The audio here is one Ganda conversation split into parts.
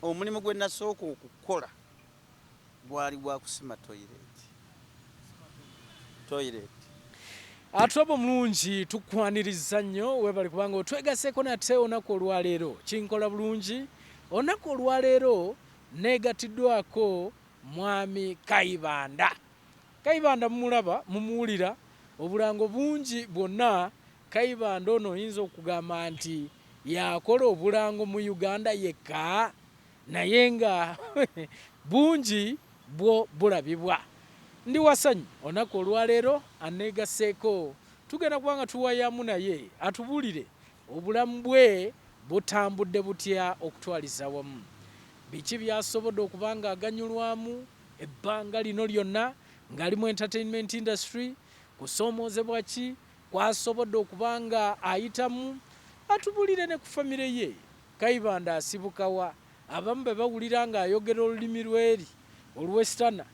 Omulimu gwe nasooka okukola gwali gwa kusima toilet. Toilet. Atulaba omulungi, tukwaniriza nnyo, webale kubanga otwegaseeko nate olunaku olwaleero. Kinkola bulungi olunaku olwaleero neegatiddwako Mwami Kayibanda. Kayibanda mumulaba, mumuwulira obulango bungi bwonna. Kayibanda ono oyinza okugamba nti yakola obulango mu Uganda yekka, naye nga bungi bwo bulabibwa. Ndi wasanyu olunaku olwaleero aneegaseeko, tugenda kuba nga tuwayamu naye atubuulire obulamu bwe butambudde butya okutwaliza awamu, biki by'asobodde okuba nga aganyulwamu ebbanga lino lyonna ng'ali mu entertainment industry, kusoomoozebwa ki kw'asobodde okuba nga ayitamu, atubuulire ne ku famire ye. Kayibanda asibuka wa? Abamu bwe bawulira ng'ayogera olulimi lw'eri Oluwesitana,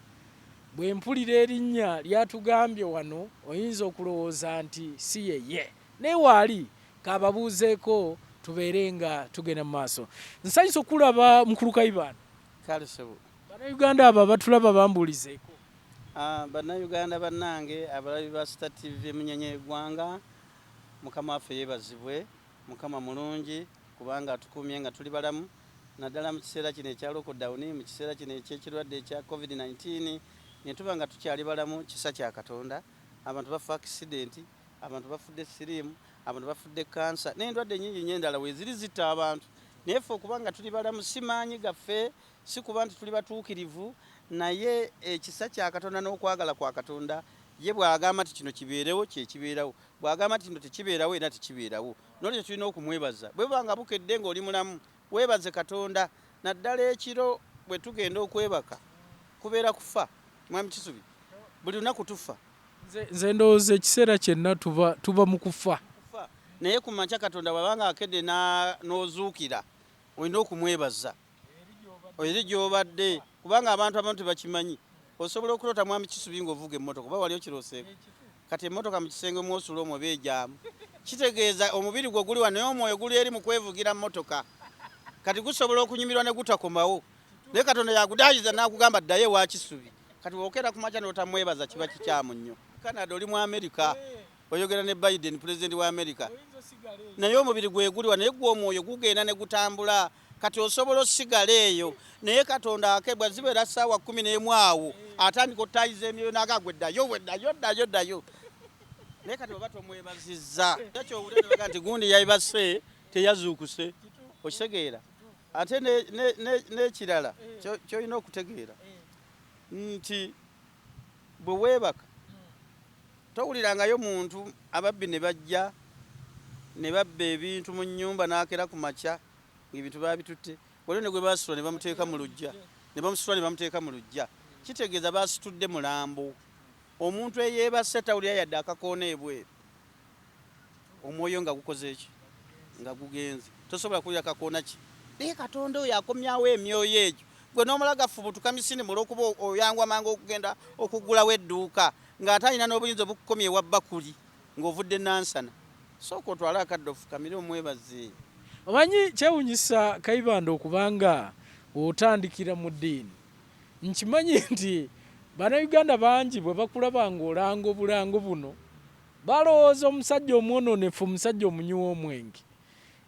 bwe mpulira erinnya ly'atugambye wano oyinza okulowooza nti si yeye. Naye waali, k'ababuuzeeko tubeere nga tugenda mu maaso. Nsanyuse okukulaba mukulu Kayibanda. Kale ssebo. Bannayuganda abo abatulaba bambuulizeeko. Bannayuganda bannange abalabi ba Star TV emunyenye y'eggwanga, Mukama waffe yeebazibwe. Mukama mulungi kubanga atukuumye nga tuli balamu naddala mu kiseera kino ekya lockdown, mu kiseera kino eky'ekirwadde ekya COVID-19 ne tuba nga tukyali balamu kisa kya Katonda. Abantu bafa accident, abantu bafudde siriimu, abantu bafudde kansa n'endwadde nnyingi nnyo endala weeziri zitta abantu. Naye ffe okuba nga tuli balamu si maanyi gaffe, si kuba nti tuli batuukirivu, naye ekisa kya Katonda n'okwagala kwa Katonda. Ye bw'agamba nti kino kibeerewo, kye kibeerawo. Bw'agamba nti kino tekibeerawo, era tekibeerawo. N'olwekyo tulina okumwebaza. Bwe buba nga bukedde ng'oli mulamu, weebaze Katonda. Naddala ekiro bwe tugenda okwebaka, kubeera kufa. Mwami Kisubi, buli lunaku tufa. Nze ndowooza ekiseera kyenna tuba, tuba mu kufa. Kufa. Naye ku makya Katonda bw'aba ng'akedde n'ozuukira, olina okumwebaza. Eri gy'obadde, kubanga abantu abamu tebakimanyi. Osobola okuloota Mwami Kisubi ng'ovuga emmotoka, oba wali okirooseeko? Kati emmotoka mu kisenge mw'osula omwo oba egyamu, kitegeeza omubiri gwo guli wano naye omwoyo guli eri mu kwevugira mmotoka. Kati gusobola okunyumirwa ne gutakomawo, naye Katonda yagudayiza n'akugamba ddayo ewa Kisubi. Kati bw'okeera ku makya n'otamwebaza kiba kikyamu nnyo. Canada oli mu Amerika, oyogera ne Biden pulezidenti wa Amerika, naye omubiri gweguliwa naye gwe omwoyo gugenda ne gutambula. Kati osobola osigala eyo, naye Katonda akebwa zibeera ssaawa 11 awo atandika ottayiza emyoyo n'agaa gwe ddayo, we ddayo, ddayo, ddayo. Naye kati oba tomwebazizza kyowulira nebaga nti gundi yayibase teyazuukuse, okitegeera? Ate n'ekirala ky'olina okutegeera nti bwe weebaka towulirangayo muntu ababbi ne bajja ne babba ebintu mu nnyumba n'akera ku makya ng'ebintu baabitutte. Waliwo ne gwe baasitula ne bamuteeka mu luggya, ne bamusitula ne bamuteeka mu luggya. Kitegeeza baasitudde mulambo. Omuntu eyeebase tawulira yadde akakoona ebweru, omwoyo nga gukoze ki? Nga gugenze. Tosobola kuwulira kakoona ki. Naye Katonda oyo akomyawo emyoyo egyo. Gwe n'omala gafubutuka misinde mu olw'okuba oyanguwa mangu okugenda okuggulawo edduuka ng'ate alina n'obuyinza obukukomya ewa Bakuli ng'ovudde Nansana. Sooka otwale akadde ofukamire omwebaze. Omanyi kyewunyisa Kayibanda okuba nga otandikira mu ddiini. Nkimanyi nti Bannayuganda bangi bwe bakulaba ng'olanga obulango buno balowooza omusajja omwonoonefu, omusajja omunywi w'omwenge.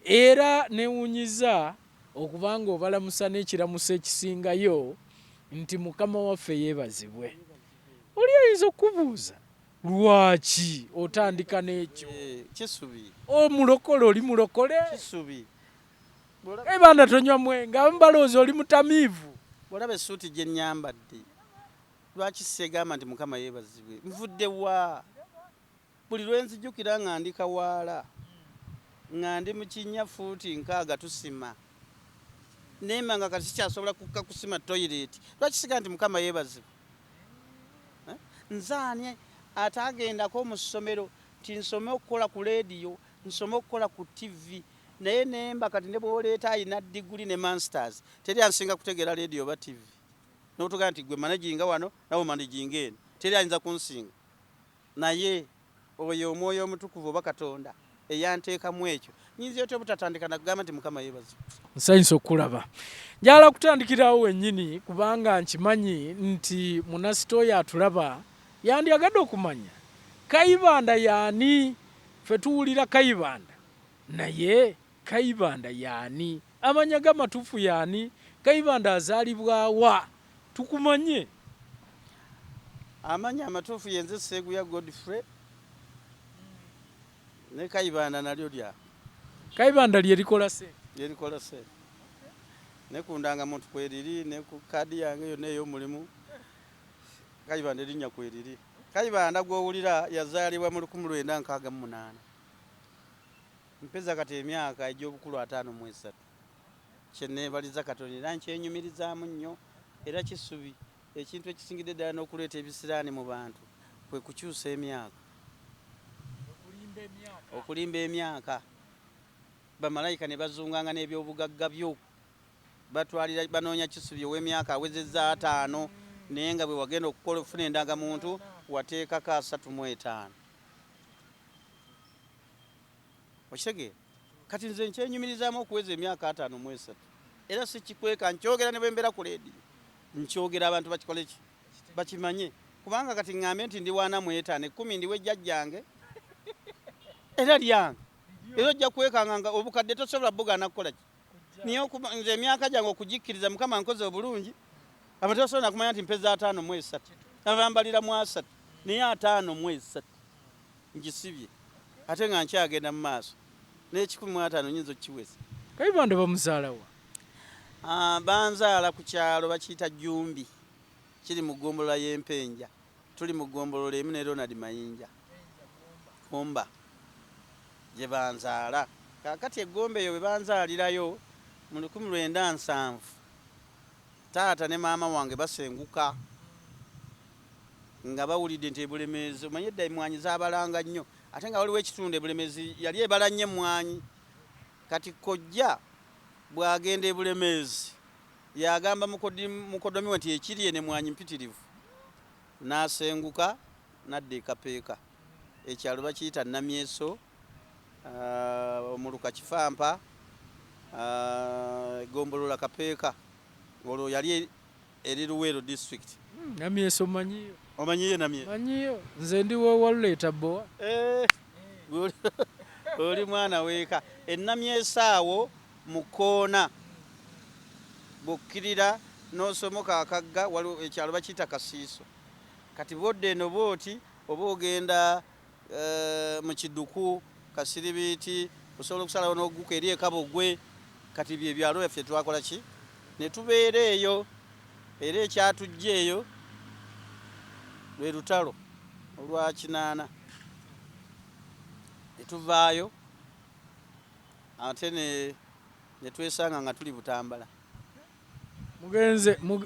Era newunyiza okuba nga obalamusa n'ekiramuso ekisingayo nti Mukama waffe yeebazibwe. Oli ayinza okukubuuza lwaki otandika n'ekyo? Kisubi. Omulokole, oli mulokole? Kisubi. Kayibanda tonywa mwenge, abamu balowooza oli mutamiivu. Bw'olaba essuuti gye nnyambadde, lwaki seegamba nti Mukama yeebazibwe? Nvudde wa? Buli lwe nzijukira nga ndi kawaala, nga ndi mu kinnya fuuti 60 tusima, nemba nga kati sikyasobola kukka kusima toyireeti, lwaki sigamba nti Mukama yeebazibwe? Nze ani ataagendako mu ssomero nti nsome okukola ku leediyo, nsome okukola ku ttivvi, naye nemba kati ne bw'oleeta alina diguli ne masters, teri ansinga kutegeera leediyo oba ttivvi. N'otugamba nti gwe managinga wano, nawe omanaginga eno, teri ayinza kunsinga. Naye oyo Omwoyo Omutukuvu oba Katonda Eyanteekamu ekyo, nyinza otya obutatandika nakugamba nti Mukama yeebazibwe? Nsanyusa okukulaba. Njagala kutandikirawo wennyini, kubanga nkimanyi nti munasitooyo atulaba yandyagadde okumanya Kayibanda yaani. Ffe tuwulira Kayibanda, naye Kayibanda yaani? Amanya ge amatuufu yaani? Kayibanda azaalibwawa? Tukumanye. Amanya amatuufu yenze Sseguya Godfrey, ne Kayibanda nalyo lya Kayibanda lye likola sente. Lyerikola sente, ne ku ndangamuntu kweriri, ne ku kaadi yange yonna ey'omulimu Kayibanda erinnya kweriri. Kayibanda gw'owulira yazaalibwa mu 1968. Mpeza kati emyaka egy'obukulu 53, kyeneebaliza Katonda era nkyenyumirizaamu nnyo. Era kisubi ekintu ekisingidde ddala n'okuleeta ebisiraani mu bantu kwe kukyusa emyaka, okulimba emyaka. Bamalayika ne bazunganga n'ebyobugagga byo, batwalira banoonya Kisubi ow'emyaka awezezza 50, naye nga bwe wagenda okukola okufuna endagamuntu wateekako 35. Okitegeera? Kati nze nkyenyumirizaamu okuweza emyaka 53, era sikikweka, nkyogera ne bwe mbeera ku leediyo, nkyogera abantu bakikole ki, bakimanye. Kubanga kati ŋŋambe nti ndi wa 45, 10 ndiwe jjajjange, era lyange, era ojja kwekanga nga obukadde tosobola bugaana kukola ki. Naye nze emyaka gyange okugikkiriza, Mukama nkoze obulungi, abantu tebasobola nakumanya nti mpeza 53, abambalira mu 30, naye 53 ngisibye, ate nga nkyagenda mu maaso n'150 nyinza okukiweza. Kayibanda bamuzaalawa? Banzaala ku kyalo bakiyita Jumbi, kiri mu ggombolola y'Empenja. Tuli mu ggombolola emu ne Ronald Mayinja, Gomba gye banzaala. Kaakati eggomba eyo bwe banzaalirayo mu 1970, taata ne maama wange basenguka nga bawulidde nti Ebulemeezi, omanye edda emmwanyi zaabalanga nnyo, ate nga waliwo ekitundu Ebulemeezi yali ebala nnyo emmwanyi. Kati kojja bw'agenda Ebulemeezi yagamba mukodomi we nti ekiri eno emmwanyi mpitirivu, n'asenguka n'adda e Kapeeka. Ekyalo bakiyita Namyeso, omuluka Kifampa, eggombolola Kapeeka, olwo yali eri Luweero district. Namyeso manyiyo. Omanyiyo Namyeso? Manyiyo, nze ndi wewaluleeta bbowa. Oli mwana weeka. Enamyeso awo mu kkoona bw'okkirira n'osomoka akagga, waliwo ekyalo bakiyita Kasiiso. Kati bw'odda eno bw'oti oba ogenda mu Kiduku, Kasiribiiti, osobola okusalawo n'ogguka eri e Kabogwe. Kati bye byalo byaffe twakola ki ne tubeera eyo, era ekyatujja eyo lwe lutalo olwa 80, ne tuvaayo ate ne twesanga nga tuli Butambala.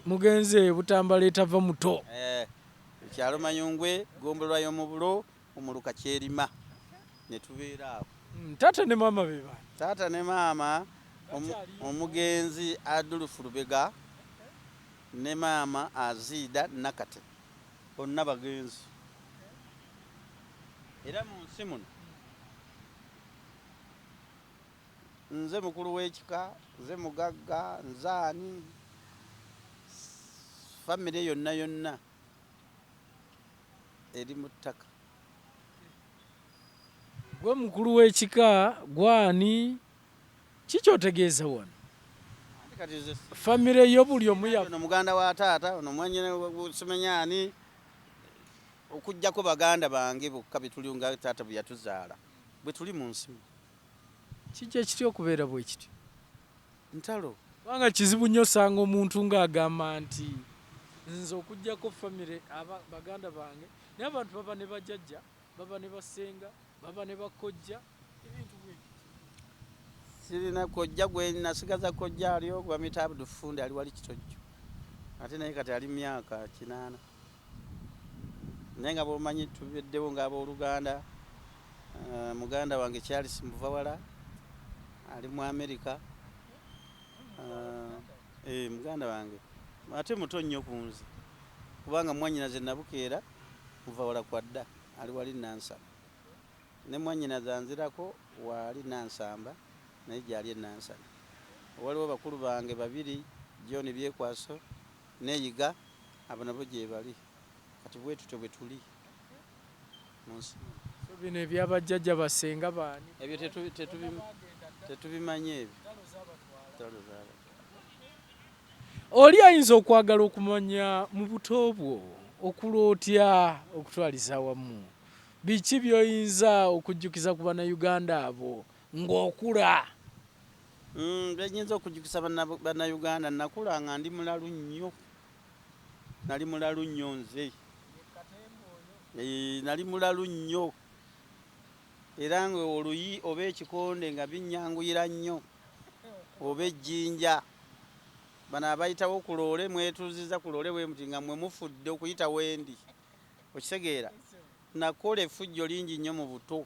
Mugenze Butambala etava muto. Ekyalo Mayungwe, ggombolola y'omubulo, omuluka Kyerima, ne tubeera awo. Taata ne maama be baani? Taata ne maama, omugenzi Adolfu Lubega ne maama Aziida Nakate, bonna bagenzi. Era mu nsi muno nze mukulu w'ekika, nze mugagga, nze ani, famire yonna yonna eri mu ttaka. Gwe mukulu w'ekika gwani? Kikyotegeeza wano? Famire yo buli omu ya ono muganda wa taata, ono mwanyina simenya ani, okuggyako baganda bange bokka betuli nga taata bwe yatuzaala bwe tuli mu nsi. Kijja kitya okubeera bwe kityo? Ntalo. Kubanga kizibu nnyo osanga omuntu ng'agamba nti nze okuggyako famire aba baganda bange, naye abantu baba ne bajjajja, baba ne basenga, baba ne bakojja, ebintu bwe bityo. Sirina kojja gwe nasigaza, kojja aliyo bamuyita Abdu Fundi, ali wali Kitojjo, ate naye kati ali myaka 80. Naye nga bw'omanyi tubeddewo ng'abooluganda. Muganda wange Charles Muvawala ali mu Amerika. Muganda wange ate muto nnyo ku nze, kubanga mwannyinaze Nabukeera Muvawala kwadda ali wali Nansana. Ne mwannyinaze anzirako waali Nansamba naye gyali e Nansana. Waliwo bakulu bange babiri John Byekwaso ne Yiga abo nabo gyebali. Kati bwetutyo bwe tuli mu nsi. So bino ebyabajjajja basenga baani? Ebyo tetubimanyi ebyo. Ntalo zabatwala. Oli ayinza okwagala okumanya mu buto bwo okula otya okutwaliza awamu? Biki by'oyinza okujjukiza ku Bannayuganda abo ng'okula? Bye nnyinza okujjukiza Bannayuganda, nakula nga ndi mulalu nnyo. Nali mulalu nnyo nze. Nali mulalu nnyo. Era nga oluyi oba ekikonde nga binnyanguyira nnyo, oba ejjinja. Bano abayitawo ku loole mwetuuzizza ku loole bwe muti nga mmwe mufudde okuyita wendi. Okitegeera? Nakola effujjo lingi nnyo mu buto.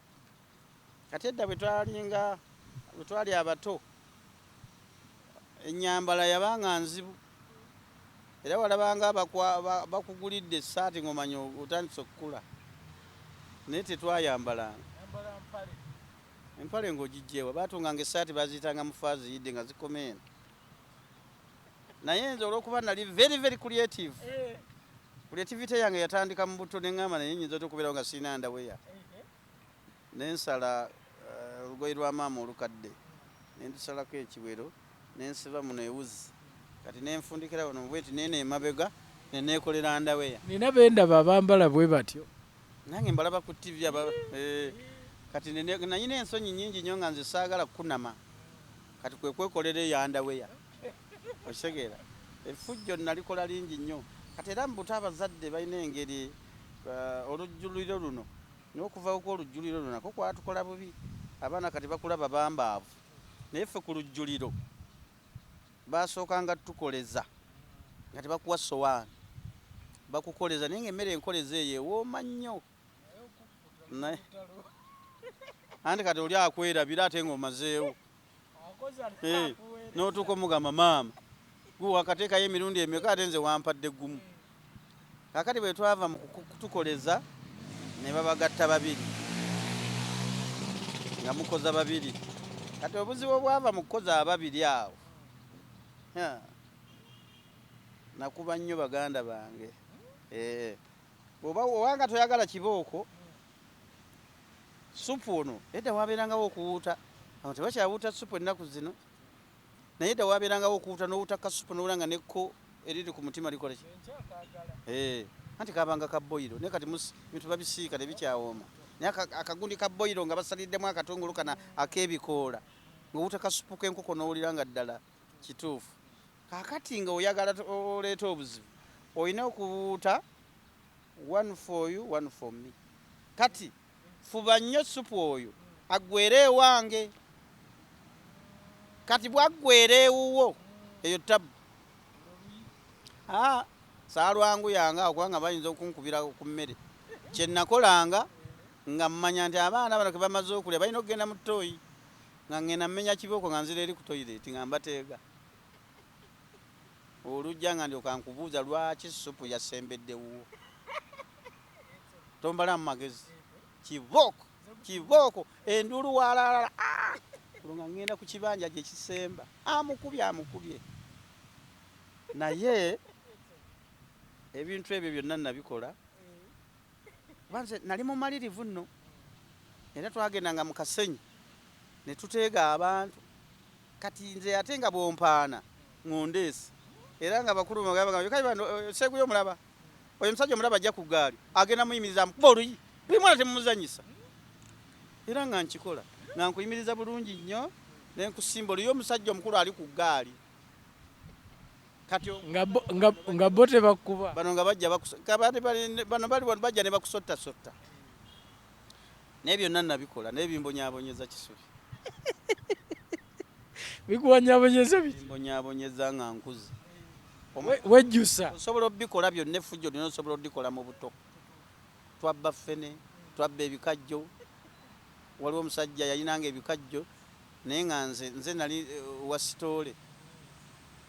Kati edda bwe twalinga, bwe twali abato, ennyambala yabanga nzibu. Era walabanga bakugulidde essaati ng'omanya otandise okukula. Naye tetwayambalanga. Empale ng'ogiggye wa? Baatunganga essaati baaziyitanga mufaaziyidde nga zikoma eno. Naye nze olw'okuba nali very very creative, creativity yange yatandika mu buto ne ŋŋamba naye nnyinza otya okubeerawo nga sirina underwear. Ne nsala olugoye lwa maama olukadde ne ndusalako ekiwero ne nsiba muno ewuzi kati ne nfundikira wano bweti neeno emabega ne neekolera underwear. Nina be ndaba abambala bwe batyo. Nange mbalaba ku TV aba, kati nalina ensonyi nnyingi nnyo nga nze saagala kukunama kati kwe kwekolera eyo underwear. Okitegeera? Effujjo nalikola lingi nnyo. Kati era mu buto abazadde balina engeri olujjuliro luno n'okuvawo kw'olujjuliro luno nakwo kwatukola bubi. Abaana kati bakula babambaavu. Naye ffe ku lujjuliro basookanga tukoleza nga tebakuwa ssowaani. Bakukoleza naye ng'emmere enkoleza eyo ewooma nnyo. Anti kati oli akwerabira ate ng'omazeewo. N'otuuka omugamba maama gwe wakateekayo emirundi emeka ate nze wampadde gumu. Kaakati bwe twava mu kutukoleza ne babagatta babiri nga mukoza babiri. Kati obuzibu obwava mu kukoza ababiri awo, nakuba nnyo baganda bange. Bw'oba obanga toyagala kibooko, supu ono edda wabeerangawo okuwuuta. Awo tebakyawuuta supu ennaku zino. Naye edda wabeerangawo okuwuuta n'owuuta kasupu n'owulira nga nekko eriri ku mutima likola ki? Anti kabanga ka boyiro naye kati ebintu babisiika tebikyawooma. Naye akagundi ka boyiro nga basaliddemu akatungulu kana ak'ebikoola ng'owuuta kasupu k'enkoko n'owulira nga ddala kituufu. Kaakati nga oyagala oleeta obuzibu olina okuwuuta one for you, one for me. Kati fuba nnyo supu oyo aggwere ewange. Kati bw'aggwera ewuwo eyo tabu. Saalwanguyanga awo kubanga bayinza okunkubira ku mmere. Kye nakolanga nga mmanya nti abaana bano ke bamaze okulya balina okugenda mu ttooyi. Nga ngenda mmenya kibooko nga nzira eri ku toyireeti nga mbateega. Olujja nga ndyoka nkubuuza lwaki supu yasembedde wuwo. Tombalamu magezi. Kibooko, kibooko, enduulu walaalala. Olwo nga ngenda ku kibanja gye kisemba. Amukubye, amukubye. Naye ebintu ebyo byonna nabikola. Kuba nze nali mumalirivu nno. Era twagendanga mu Kasenyi ne tuteega abantu. Kati nze ate nga bw'ompaana ng'ondeese. Era nga bakulu bagamba, kale bano, Sseguya omulaba. Oyo omusajja omulaba ajja ku ggaali, agenda muyimiriza amukuba oluyi. Buli mwana temumuzannyisa. Era nga nkikola, nga nkuyimiriza bulungi nnyo ne nkusimba oluyi omusajja omukulu ali ku ggaali. Kati nga bo tebakuba. Bano nga bajja bano bali wano bajja ne bakusottasotta. Naye byonna nabikola, naye bimbonyaabonyeza Kisubi. Bikuwonyaabonyeza biki? Bimbonyaabonyeza nga nkuze. Wejjusa. Osobola obikola byonna, effujjo lyonna osobola oddikola mu buto. Twabba ffene, twabba ebikajjo. Waliwo omusajja yalinanga ebikajjo naye nga nze nali wa sitoole.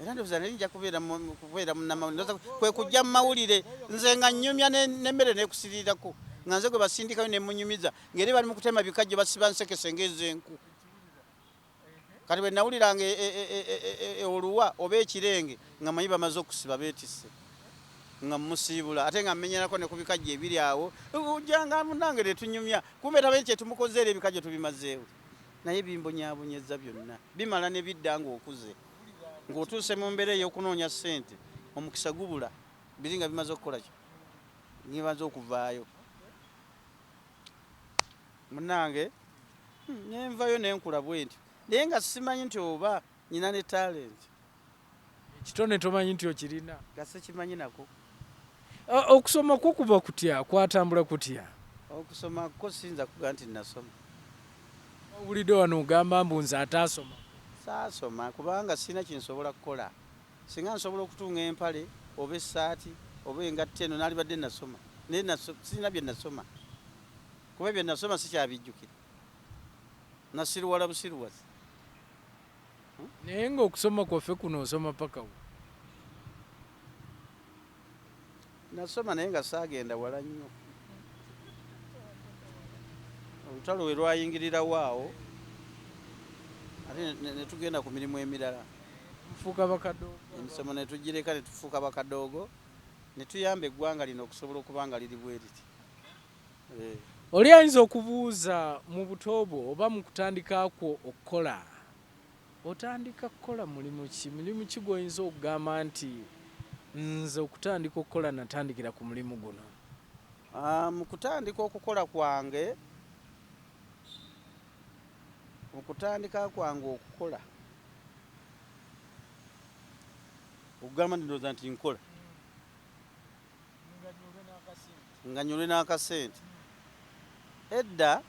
Era ndowooza nali nja kubeera munnamawulire. Ndowooza kwe kujja mu mawulire nze nga nnyumya n'emmere n'ekusirirako. Nga nze gwe basindikayo ne munyumiza ng'eri bali mu kutema bikajjo, basiba nsekese ng'ez'enku. Kati bwe nawuliranga oluwa oba ekirenge nga manyi bamaze okusiba beetisse, nga mmusiibula, ate nga mmenyerako ne ku bikajjo ebiri awo, ojjanga munange ne tunyumya, kumbe tamanyi kye tumukoze, era ebikajjo tubimazeewo. Naye bimbonyaabonyezza byonna, bimala ne bidda ng'okuze, ng'otuuse mu mbeera ey'okunoonya ssente, omukisa gubula, biri nga bimaze okukola ki, ngimaze okuvaayo. Munange nenvayo nenkula bwe ntyo, naye nga simanyi nti oba nyina ne talent. Ekitone tomanyi nti okirina? Nga sikimanyi nako. Okusoma kwo kuba kutya, kwatambula kutya? Okusoma kwo siyinza kuga nti nasoma. Owulidde wano ogamba mbu nze ataasoma. Saasoma kubanga sirina kinsobola kukola. Singa nsobola okutunga empale oba essaati oba engatto eno, naalibadde nasoma, naye sirina bye nasoma, kuba bye nasoma sikyabijjukira, nasiruwala busiruwazi. Naye ng'okusoma kwaffe kuno osoma paka wo? Nasoma naye nga saagenda wala nnyo. Olutalo we lwayingirirawo awo ate ne tugenda ku mirimu emirala. Mufuuka bakadoogo. Emisomo ne tugireka ne tufuuka bakadoogo, ne tuyamba eggwanga lino okusobola okuba nga liri bwe riti. Oli ayinza okubuuza, mu buto bwo oba mu kutandika kwo okukola, otandika kukola mulimu ki? Mulimu ki gw'oyinza okugamba nti nze okutandika okukola natandikira ku mulimu guno? Mu kutandika okukola kwange, mu kutandika kwange okukola, okugamba nti ndowooza nti nkola nga nyolwe n'akasente, edda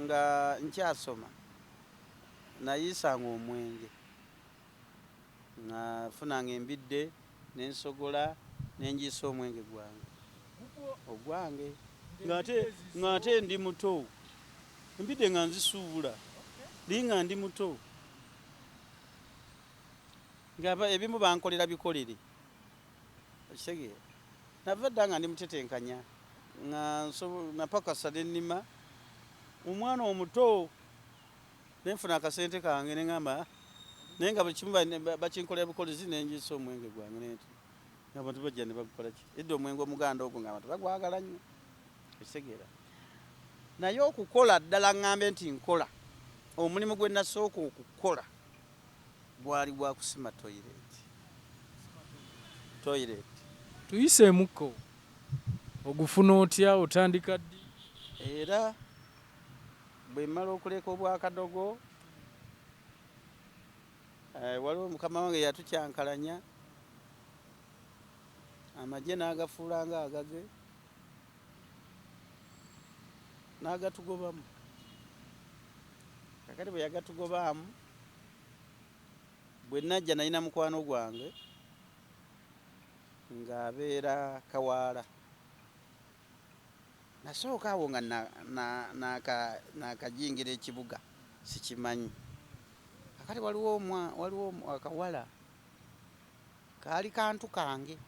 nga nkyasoma nayiisanga omwenge, nafunanga embidde nensogola nenjiisa omwenge gwange ogwange, ng'ate ndi muto, embidde nga nzisuubula naye nga ndi muto, nga ebimu bankolera bikolere, okitegeera. Nava dda nga ndi mutetenkanya, nga napakasa nennima omwana omuto, nenfuna akasente kange neŋamba, naye nga buli kimu bakinkolera bukolezi, nenjiisa omwenge gwange nenti abantu bajja ne bagukola ki. Edda omwenge omuganda ogwo nga abantu bagwagala nnyo, okitegeera. Naye okukola ddala ŋŋambe nti nkola, omulimu gwe nasooka okukola gwali gwa kusima toilet. Toilet. Tuyiseemukko, ogufuna otya, otandika ddi? Era bwe mmala okuleka obwakadogo, waliwo mukama wange yatukyankalanya amagye n'agafuula nga agage n'agatugobamu. Kakati bwe yagatugobaamu, bwe najja nalina mukwano gwange ng'abeera Kawaala. Nasooka awo nga nakajingira ekibuga sikimanyi. Kakati waliwo akawala kaali kantu kange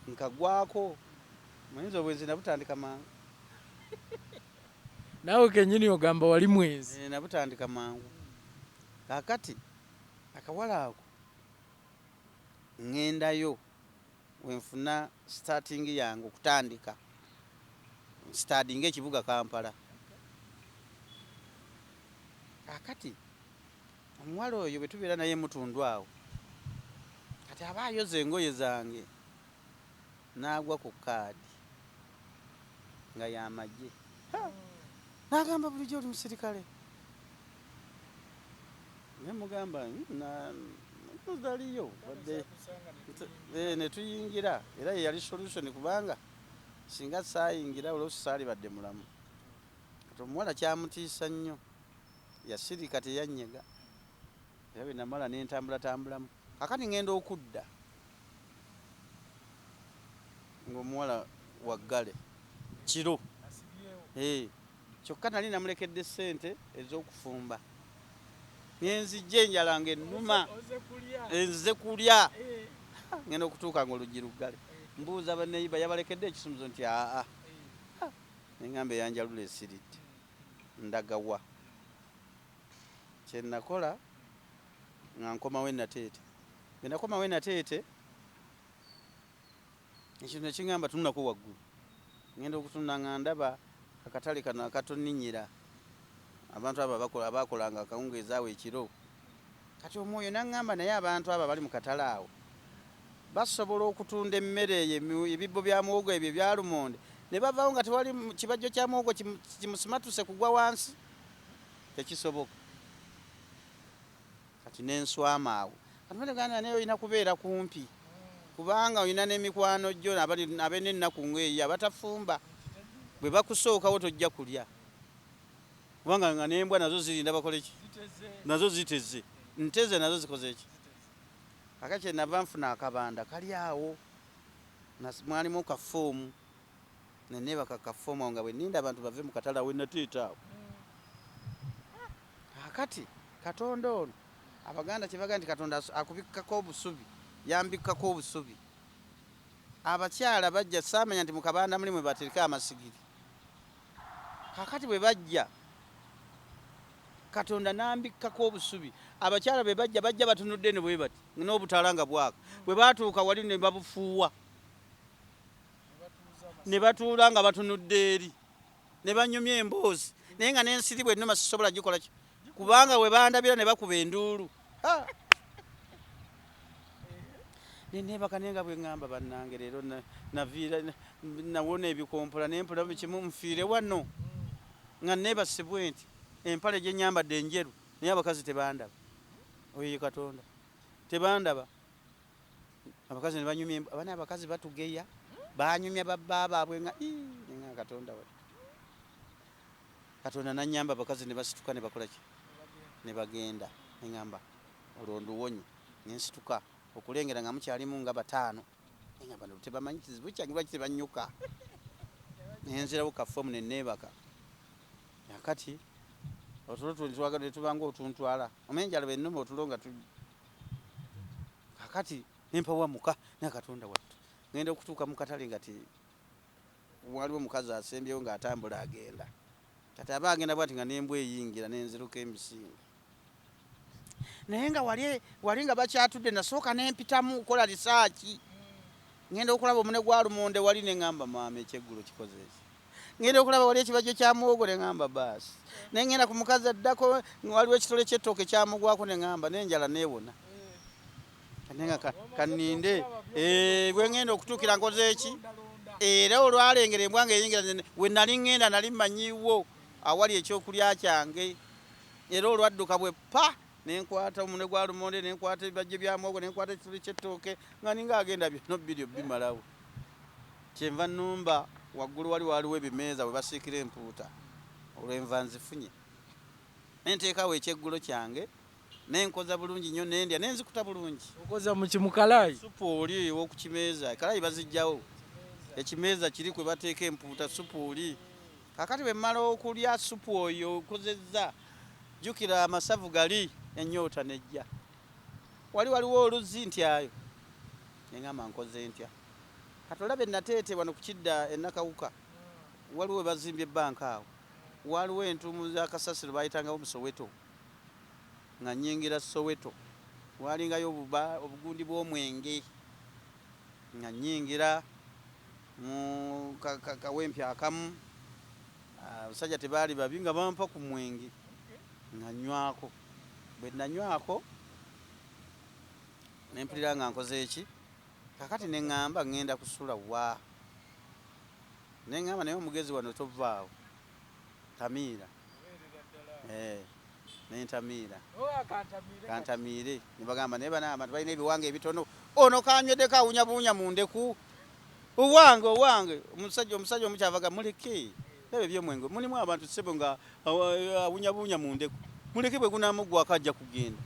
nkagwako, muyinza obwenzi nabutandika mangu. Naawe kennyini ogamba wali mwenzi. Nabutandika mangu. Kakati akawala ako ŋŋendayo wenfuna starting yange okutandika starting ekibuga Kampala. Kakati omuwala oyo bwe tubeera naye mutundu awo, kati aba ayoza engoye zange n'agwa ku kaadi nga y'amagye, n'agamba bulijjo oli musirikale. Ne mugamba naliyo badde ne tuyingira, era ye yali solution, kubanga singa saayingira oluusi saalibadde mulamu. Kati omuwala kyamutiisa nnyo, yasirika teyanyega, era bwe namala ne ntambulatambulamu. Kakati ŋŋenda okudda ng'omuwala waggale kiro, kyokka nali namulekedde ssente ez'okufumba, nenzijja enjala ng'ennuma, nzize kulya, ŋŋenda okutuuka ng'oluggi luggale. Mbuuza baneyiba, yabalekedde ekisumuzo nti aa. Neŋŋamba eyanjalula esiridde, ndagawa? Kyenakola nga nkomawo enateete, bwe nakomawo enateete, ekintu nekiŋŋamba tunulako waggulu. Ngenda okutunula nga ndaba akatale kano akatoninyira abantu abo abakolanga akawungeezi awo ekiro. Kati omwoyo naŋŋamba, naye abantu abo abali mu katale awo basobola okutunda emmere eyo, ebibbo bya muwogo ebyo ebya lumonde, ne bavaawo nga tewali kibajjo kya muwogo kimusimatuse kugwa wansi? Tekisoboka. Kati nenswama awo. Kati Uganda naye olina kubeera kumpi, kubanga olina n'emikwano gyo ab'ennaku ng'eyo abatafumba, bwe bakusookawo tojja kulya, kubanga nga n'embwa nazo zirinda bakole ki, nazo ziteze nteze, nazo zikoze ki. Aka kyenava nfuna akabanda kali awo, mwalimu kafoomu, neneebaka kafoomu awo nga bwe nninda abantu bave mu katale awo enateeta awo. Akati Katonda ono, Abaganda kyebaga nti Katonda akubikkako obusubi, yambikkako obusubi. Abakyala bajja, saamanya nti mu kabanda mulimu batereka amasigiri. Kakati bwe bajja, Katonda nambikkako obusubi. Abakyala bwe bajja, bajja batunudde ne bwe bati n'obutaala nga bwaka. Bwe batuuka wali ne babufuuwa ne batuula nga batunudde eri ne banyumya emboozi, naye nga n'ensiri bwe nnuma sisobola gikola ki, kubanga we bandabira ne bakuba enduulu. Neneebaka, naye nga bwe ŋŋamba, bannange, leero naviira nawona ebikompola nempula buli kimu, nfiire wano nga neebase bwe nti, empale gye nyambadde enjeru, naye abakazi tebandaba. Oyo ye Katonda, tebandaba. Abakazi ne banyumya, abana abakazi batugeya, banyumya babba baabwe nga nga Katonda wattu. Katonda nanyamba, abakazi ne basituka ne bakola ki, ne bagenda. Neŋŋamba olwo nduwonye, nensituka okulengera nga mukyalimu nga bataano. Neŋŋamba no tebamanyi kizibu kyange, lwaki tebanyuka? Nenzirawo kafoomu neneebaka. Akati otulo twagala netubanga otuntwala, omanyi enjala bwennuma, otulo nga tu kakati nempawamuka. Naye Katonda wattu, ngenda okutuuka mu katale nga ti waliwo omukazi asembyewo ng'atambula agenda. Kati aba agenda bwati nga nembwa eyingira, nenziruka emisinga, naye nga wali wali nga bakyatudde. Nasooka nempitamu kukola lisaaki. Ngenda okulaba omune gwa lumonde wali, neŋŋamba, maama, ekyeggulo kikoze eki? Ngenda okulaba wali ekibajjo kya muwogo, neŋŋamba baasi. Nengenda ku mukazi addako, waliwo ekitole ky'ettooke kyamugwako, neŋŋamba n'enjala neewona. Nenga kaninde bwe ŋŋenda okutuukira nkoze eki. Era olwalengera embwa nga eyingira, we nali ŋŋenda nali mmanyiwo awali ekyokulya kyange. Era olwadduka bwe pa, nenkwata omunwe gwa lumonde, nenkwata ebibajjo bya muwogo, nenkwata ekituli ky'ettooke, nga ninga agenda byonna bbiri obimalawo. Kyenva nnumba waggulu wali waliwo ebimeeza we basiikira empuuta, olwenva nzifunye, nenteekawo ekyeggulo kyange, nenkoza bulungi nnyo, nendya nenzikuta bulungi. Okoza muki, mukalayi? Supu oli ow'okukimeeza, kalayi bazijjawo, ekimeeza kiri kwe bateeka empuuta, supu oli. Kakati bwe mmala okulya supu oyo okozezza, jjukira amasavu gali, enyoota nejja. Wali waliwo oluzzi ntyayo, neŋŋamba nkoze ntya? Kati olaba enateete wano ku kidda enakawuka, waliwo we bazimbye ebbanka awo, waliwo entuumu z'akasasiro bayitangawo mu Soweto. Nga nnyingira Soweto, walingayo obugundi bw'omwenge. Nga nnyingira mu kawempe akamu, abasajja tebaali babi, nga bampa ku mwenge nga nywako. Bwe nanywako ne mpulira nga nkoze eki. Kakati ne ŋŋamba ŋŋenda kusula wa? Ne ŋŋamba, naye omugezi wano tovaawo, tamiira. Nentamiira, kantamiire. Ne bagamba, naye bana abantu balina ebiwango ebitono, ono kanyweddeko awunya buwunya mu ndeku. Owange, owange, omusajja omukyavaga, muleke laba ebyomwenge mulimu abantu ssebo nga awunya buwunya mu ndeku, muleke, bwe gunamuggwako ajja kugenda.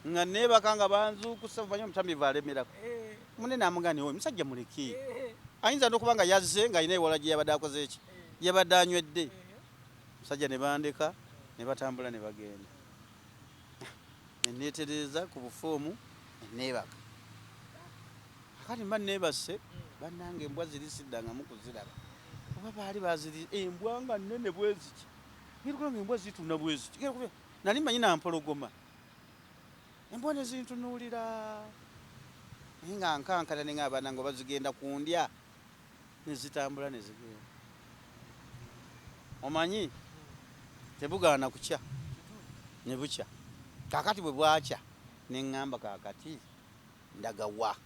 Nga neebaka nga banzuukusa, manyi omutamiivu alemerako munene, amugani oyo musajja muleke, ayinza n'okuba nga yazze ng'alina ewala gye yabadde akoze eki, yabadde anywedde. Musajja ne bandeka ne batambula ne bagenda, neneetereeza ku bufoomu neneebaka. Kakati mba neebase, bannange, embwa ziri siddangamu kuziraba, oba baali baziri embwa nga nnene bwe ziti, ngenda nga embwa zituna bwe ziti. Nali manyi nampologoma, embwa ne zintunuulira, naye nga nkankana, ne nga banange oba zigenda kundya, ne zitambula ne zigenda. Omanyi tebugaana kukya, ne bukya. Kaakati bwe bwakya, ne ŋŋamba, kaakati ndagawa?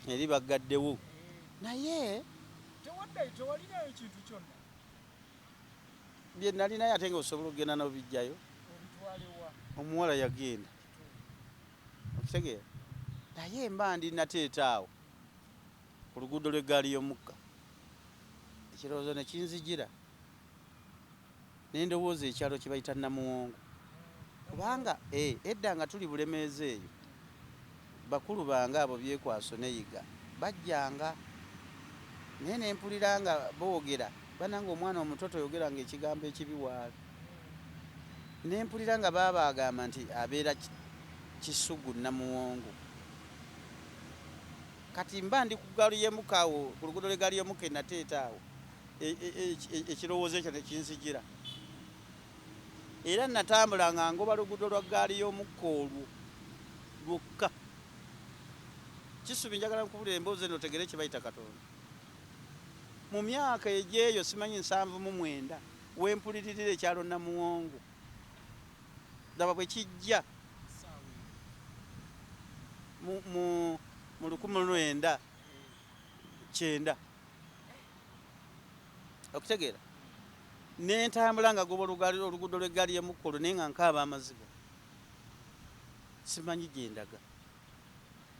Eri baggaddewo, naye Tewaddayo, tewalinayo kintu kyonna? Bye nalinayo, ate nga osobola okugenda n'obijjayo. Obitwalewa? Omuwala yagenda, okitegeera? Naye mba ndi nateeta awo ku luguudo lw'eggaali y'omukka, ekirowoozo ne kinzijira, ne ndowooza ekyalo kye bayita Namuwongo, kubanga edda nga tuli Bulemeezi eyo, bakulu bange abo Byekwaso neyiga bajjanga, naye ne mpulira nga boogera, banange, omwana omuto toyogeranga ekigambo ekibi waali. Ne mpulira nga baaba agamba nti abeera Kisugu Namuwongo. Kati mba ndi ku gaali y'emukka awo ku luguudo lw'eggaali y'omukka enateeta awo, ekirowoozo ekyo ne kinzijira, era natambula nga ngoba luguudo lwa ggaali y'omukka olwo lwokka. Kisubi, njagala nkubulira emboozi eno otegere kye bayita Katonda. Mu myaka egyeyo, simanyi 79, wempuliririra ekyalo Namuwongo, laba bwe kijja mu 1990, okutegeera? Nentambula nga goba oluguudo lw'eggaali y'emukka olwo, naye nga nkaaba amaziga, simanyi gye ndaga,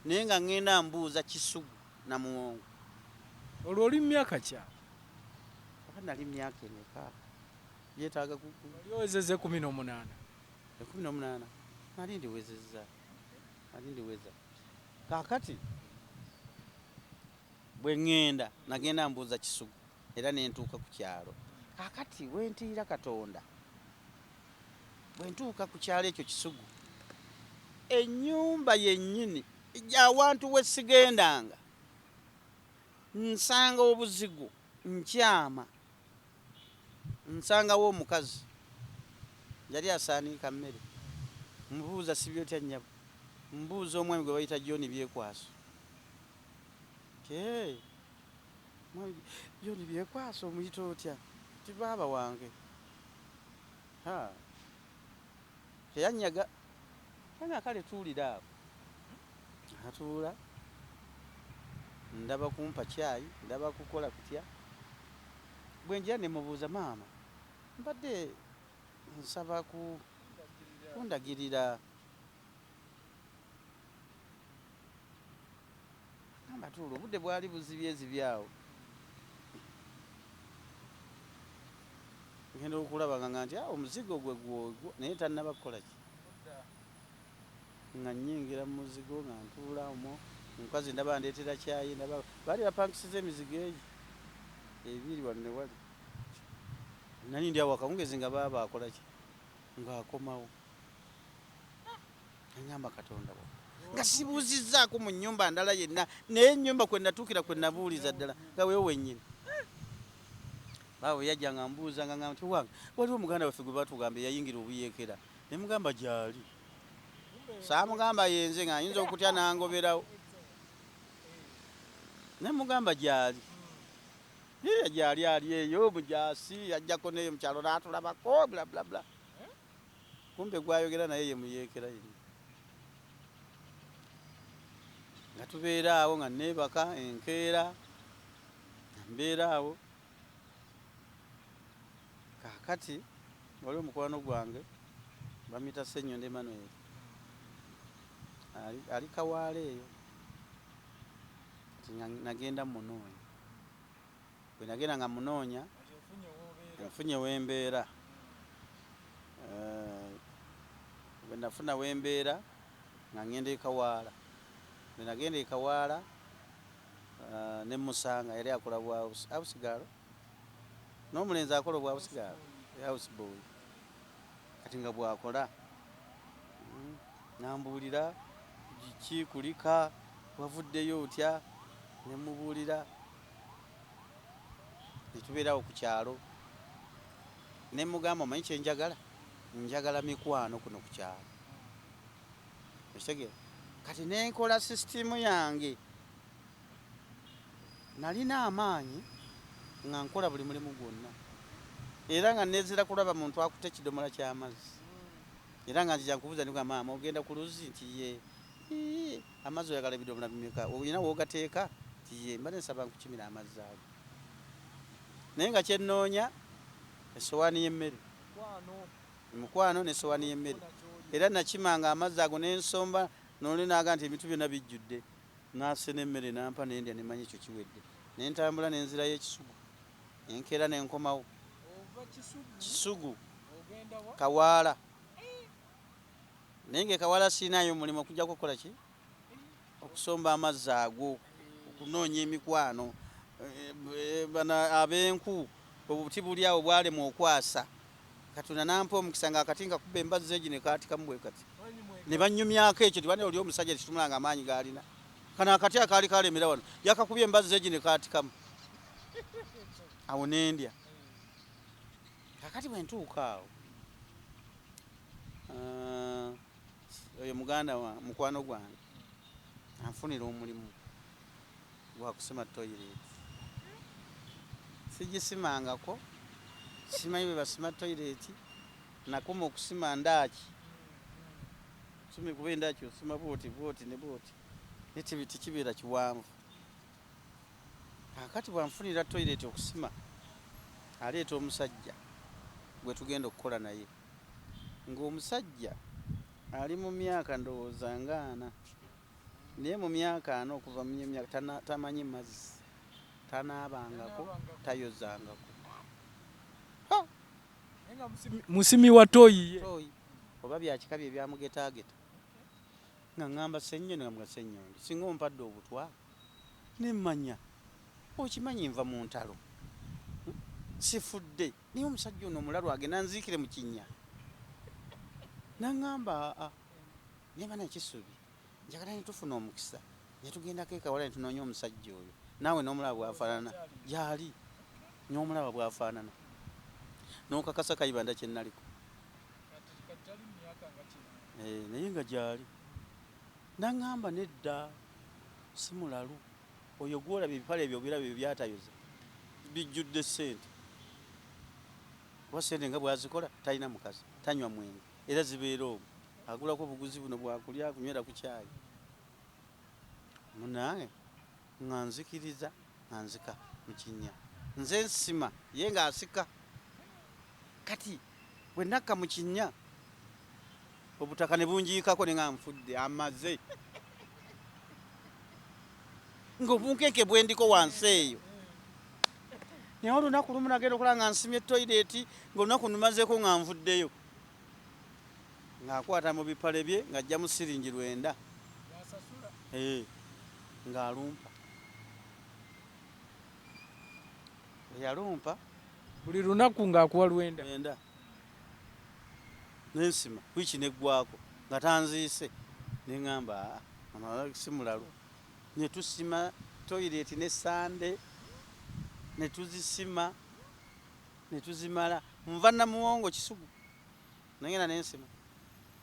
naye nga ŋŋenda mbuuza Kisugu Namuwongo. Olwo oli mu myaka kya? Oba nali myaka emeka? Yeetaaga Oli owezezza 18? 18 nali ndiwezezza, nali ndiweza. Kaakati bwe ŋŋenda, nagenda mbuuza Kisugu era nentuuka ku kyalo. Kaakati wentiira Katonda, bwe ntuuka ku kyalo ekyo Kisugu, ennyumba yennyini awantu we sigendanga, nsanga obuzigo, nkyama, nsangawo omukazi yali asaaniika mmere. Mubuuza, "Sibye otya nnyabo?" Mbuuza omwami gwe bayita John Byekwaso. "Hey, mwami John Byekwaso omuyita otya?" Ti, "Baaba wange." Ha, teyanyaga anga, kale tuulira awo. Atuula, ndaba kumpa kyayi, ndaba kukola kutya. Bwe njira ne mubuuza, "Maama, mbadde nsaba ku kundagirira." Gamba, "Tuula." Obudde bwali buzibyezibye awo. Ngenda okulaba nga nti, "Ah, omuzigo gwe gwogwo," naye tannaba kukola ki. Nga nnyingira mu muzigo, nga ntuula omwo, omukazi ndaba ndeetera kyayi. Ndaba baali bapangisiza emizigo egi ebiri wano ne wali. Nali ndi awo akawungezi, nga baaba akola ki, ng'akomawo. Aŋŋamba, "Katonda wa nga sibuuzizzaako mu nnyumba ndala yenna, naye ennyumba kwe natuukira, kwe nabuuliza ddala, nga wewe wennyini." Baaba bwe yajja nga mbuuza, nga ngamba nti, "Wange, waliwo muganda waffe gwe batugamba eyayingira obuyeekera." Ne mugamba gy'ali, saamugamba yenze, nga ayinza okutya n'angoberawo. Ne mugamba gy'ali, ye gy'ali, ali eyo mujaasi, ajjako neyo mukyalo n'atulabako, bla bla bla. Kumbe gwayogera naye ye muyeekera yenna. Nga tubeera awo, nga neebaka enkeera, nga mbeera awo. Kaakati waliwo mukwano gwange bamuyita Ssenyondo Emmanuel, ali Kawaala eyo. Kati nga nagenda munoonya. Bwe nagenda nga munoonya, nfunye wembeera. Bwe nafuna wembeera, nga ngenda e Kawaala. Bwe nagenda e Kawaala, ne musanga, yali akola bwa house girl, n'omulenzi akola obwa house girl, house boy. Kati nga bwakola, nambuulira Ki kulika wavuddeyo otya? Nemubuulira netubeerawo ku kyalo, nemugamba, omanyi kyenjagala? Njagala mikwano kuno ku kyalo, okitegeera? Kati nenkola sisitimu yange, nalina amaanyi nga nkola buli mulimu gwonna, era nga nezira kulaba muntu akutte ekidomola ky'amazzi. Era nga nzija nkubuuza, nigamba, maama, ogenda ku luzzi? Nti ye. Ii, amazzi oyagala ebidomola bimeka? Olina woogateeka? Nti ye. Mba nsaba nkukimira amazzi ago, naye nga kyennoonya essowaani y'emmere, mukwano n'essowaani y'emmere. Era nakimanga amazzi ago nensomba, noli naga nti ebintu byonna bijjudde, nasena emmere nampa, nendya, nemanya ekyo kiwedde, nentambula nenzirayo ekisugu, enkeera nenkomawo Kisugu Kawaala. Naye nga Ekawaala siinayo omulimu okujjako okukola ki? Okusomba amazzi ago, okunoonya emikwano. Bano ab'enku, obuti buli awo bwalemwa okwasa. Katonda nampa omukisa nga akati nga kuba embazzi egi nekaatikamu bwe kati, ne banyumyako ekyo tibane oli omusajja tetumulanga amaanyi g'alina. Kano akati akaali kalemera wano, yakakubye embazzi egi nekaatikamu awo, nendya. Kakati bwe ntuuka awo, oyo muganda wa mukwano gwange anfunira omulimu gwa kusima toilet. Sigisimangako, simanyi bwe basima toilet. Nakoma okusima ndaaki, sumi kuba endaaki osima bwoti bwoti ne bwoti, naye tekibeera kiwanvu. Kakati bwanfunira toilet okusima, aleeta omusajja gwe tugenda okukola naye, ng'omusajja ali mu myaka ndowooza nga 40, naye mu myaka 40, okuva mu myaka tamanyi mazzi, tanaabangako, tayozangako. Musimi wa toyi ye. Toyi oba byakika bye byamugetaageta. Nga ŋŋamba Sennyondo, nga mga Sennyondo, singa ompadde obutwa nemmanya, okimanyi nva mu ntalo, sifudde, naye omusajja ono omulalu agenda nziikire mu kinnya. Naŋŋamba, aa, naye bana Kisubi, njagala ne tufuna omukisa ne tugendako ekawala ne tunoonya omusajja oyo, naawe n'omulaba bw'afaanana, gyali n'omulaba bw'afaanana n'okakasa Kayibanda kye naliko. Naye nga gyali. Naŋŋamba, nedda, si mulalu oyo gwolaba, ebipale ebyo obiraba, ebyo byatayoza bijjudde ssente, kuba ssente nga bwazikola, talina mukazi, tanywa mwenge, era zibeera omwo, agulako obuguzi buno bwakulya, kunywera ku kyayi. Munange nga nzikiriza, nga nzika mu kinnya, nze nsima, ye ng'asika. Kati bwe nakka mu kinnya, obutaka ne bunjiikako, ne nga nfudde amaze, ng'obunkenke bwendiko wansi eyo. Naye olunaku lumu nagenda okulaba nga nsimye toilet, ng'olunaku numazeeko nga nvuddeyo, ng'akwata mu bipale bye ng'ajjamu siringi 9, ng'alumpa. Bwe yalumpa, Buli lunaku ng'akuwa 9? 9. Nensima, wiiki neggwako nga tanziise. Neŋŋamba, aa, si mulalu. Ne tusima toilet ne Sande, ne tuzisima ne tuzimala. Nva Namuwongo Kisugu, nengenda nensima,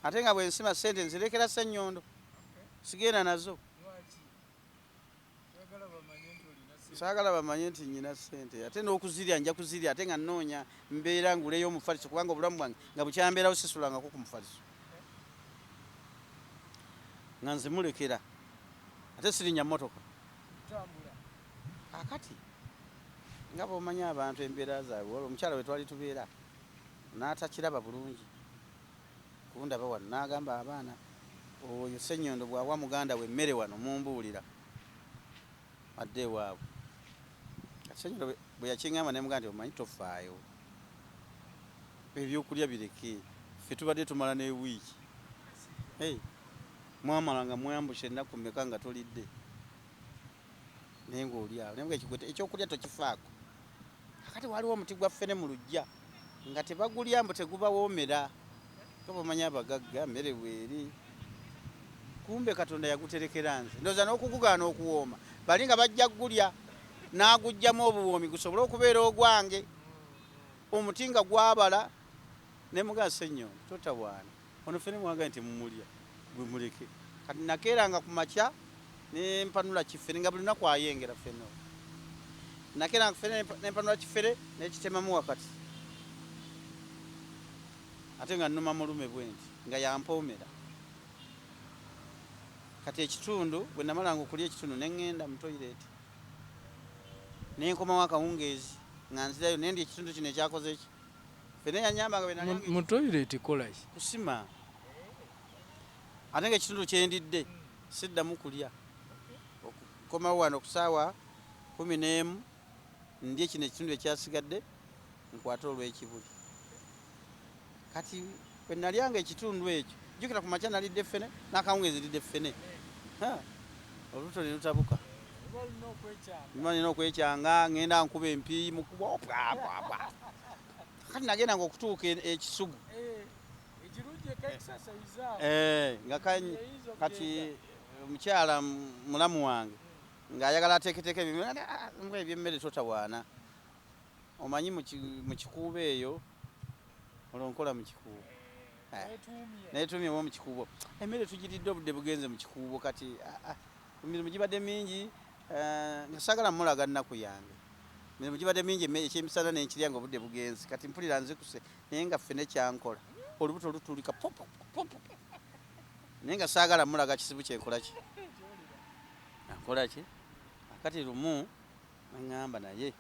ate nga bwe nsima sente nzirekera Sennyondo, sigenda nazo. Saagala bamanye nti nyina sente, ate n'okuzirya nja kuzirya, ate nga nnoonya mbeera nguleyo omufaliso, kubanga obulamu bwange nga bukyambeerawo sisulangako ku mufaliso, nga nzimulekera, ate sirinya mmotoka. Kakati nga bw'omanyi abantu embeera zaabwe, waliwo omukyala we twali tubeera n'atakiraba bulungi kundaba wano, n'agamba abaana, oyo Sennyondo bw'awa muganda we emmere wano mumbuulira adde ewaabwe. Kati Sennyondo bwe yakiŋŋamba, ne mugamba nti, omanyi tofaayo, ebyokulya bireke, ffe tubadde tumala ne wiiki. Hey, mwamala nga mwambusha ennaku mmeka nga tolidde, naye ng'oli awo. Naye nga ekyokulya tokifaako. Kakati waliwo omuti gwa ffene mu luggya nga tebagulya, mbu tegubawoomera, nga bw'omanyi abagagga mmere weeri. Kumbe Katonda yaguterekera nze. Ndowooza n'okugugaana okuwooma bali nga bajja gulya n'aguggyamu obuwoomi gusobole okubeera ogwange. Omuti nga gwabala ne mugamba Ssenyondo totawaana ono ffene mwagambye nti mumulya gwe muleke. Kati nakeeranga ku makya ne mpanula kifere nga buli lunaku ayengera ffene oyo. Nakeeranga ffene ne mpanula kifere ne kitemamu wakati ate nga nnuma mulume bwe nti nga yampoomera. Kati ekitundu bwe namalanga okulya ekitundu ne ŋŋenda mu toyireeti ne nkomawo akawungeezi nga nzirayo ne ndya ekitundu kino ekyakoze ki. Ffene yannyambanga bwe nalyanga Mu toyireeti kola ki? Kusima. Ate nga ekitundu kye ndidde siddamu kulya. Okukomawo wano ku ssaawa 11 ndye kino ekitundu ekyasigadde nkwate olw'ekibuli. Kati bwe nalyanga ekitundu ekyo, jjukira ku makya nalidde ffene n'akawungeezi ndidde ffene. Olubuto ne lutabuka. Mba nina okwekyanga ŋŋenda nkuba empiiyi mu kkubo pwa pwa pwa. Kati nagendanga okutuuka ekisugu. Nga kati omukyala mulamu wange ng'ayagala ateeketeeke ebyemmere totawaana. Omanyi mu kikuubo eyo olwo nkola mu kikuubo. Neetuumye mu kikuubo. Emmere tugiridde obudde bugenze mu kikuubo kati emirimu gibadde mingi nga saagala mmulaga nnaku yange. Emirimu gibadde mingi ekyemisana ne nkirya nga obudde bugenze kati mpulira nzikuse naye nga ffene kyankola. Olubuto lutulika po po po po. Naye nga saagala mmulaga kizibu kye nkola ki? Nkola ki? Kati lumu n'aŋŋamba naye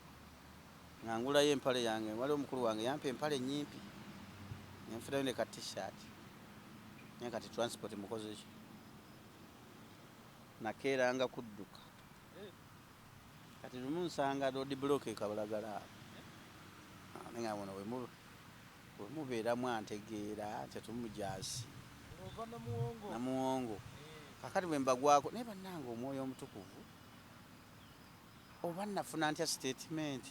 nga ngulayo empale yange waliwo omukulu wange yampa empale nnyimpi ne nfunayo ne ka t-shirt naye kati transport mukoze ki? Nakeeranga kudduka. Kati lumu nsanga road block e Kabalagala awo. Ne ŋŋamba ono bwe mubeeramu antegeera tetumujaasi. Namuwongo. Kaakati bwe mbagwako naye bannange omwoyo omutukuvu oba nafuna ntya statement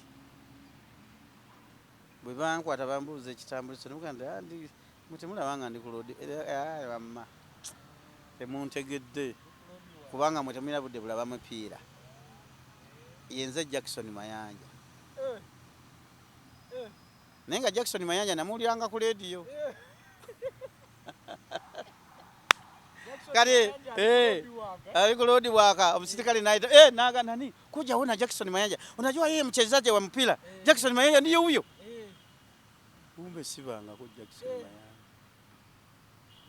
bwe bankwata bambuuza ekitambuliso ne mugamba nti mwe temulaba nga ndi ku road wamma temuntegedde kubanga mwe temulina budde bulaba mupiira. Yenze Jackson Mayanja. Naye nga Jackson Mayanja namuwuliranga ku leediyo. Kati ali ku road waka omusirikale n'ayita naga nani kuja ona Jackson Mayanja, unajua yeye mchezaji wa mpira Jackson Mayanja ndiye huyo. Kumbe sibangako Jackson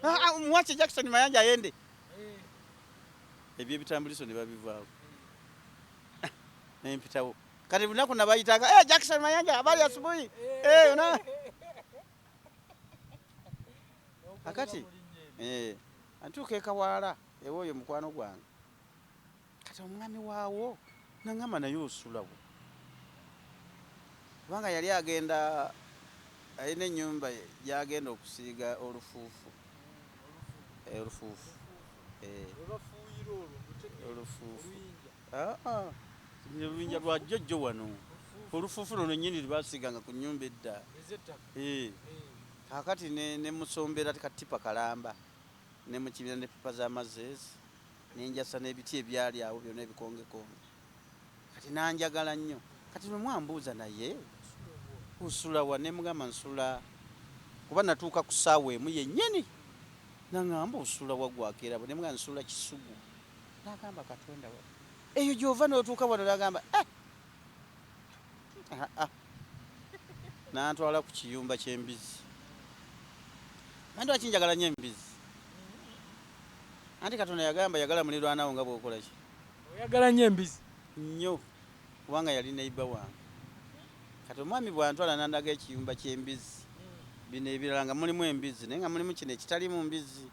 Mayanja. Mwache Jackson Mayanja aende. Ebyebitambuliso ne babivaako nempitawo. Kati lunaku nabayitanga Jackson Mayanja habari asubuhi una kakati antuuka e Kawaala ew'oyo mukwano gwange. Kati omwami waawo naŋŋamba naye osulawo kubanga yali agenda alina ennyumba gy'agenda okusiiga olufuufu olufuufu olufuufu oluyinja lwa jjojjo wano olufuufu luno nnyini lwe baasiiganga ku nnyumba edda. Kaakati ne musombera katipa kalamba ne mukibira ne ppipa z'amazzi ezi ne njasa n'ebiti ebyali awo byonna ebikongekonge. Kati n'anjagala nnyo. Kati lumu ambuuza naye osula wa ne mugamba nsula kuba natuuka ku ssaawa emu yennyini n'aŋŋamba osula wa ggwe akeera ne mugamba nsula Kisugu. N'agamba Katonda wa eyo gy'ova n'otuuka wano n'agamba N'antwala ku kiyumba ky'embizzi. Manyi lwaki njagala nnyo embizzi? Anti Katonda yagamba yagala muliraanwa wo nga bw'okola ki? Oyagala nnyo embizzi? Nnyo kubanga yali neighbor wange. Kati omwami bw'antwala n'andaga ekiyumba ky'embizzi bino ebirala nga mulimu embizzi naye nga mulimu kino ekitaliimu mbizzi.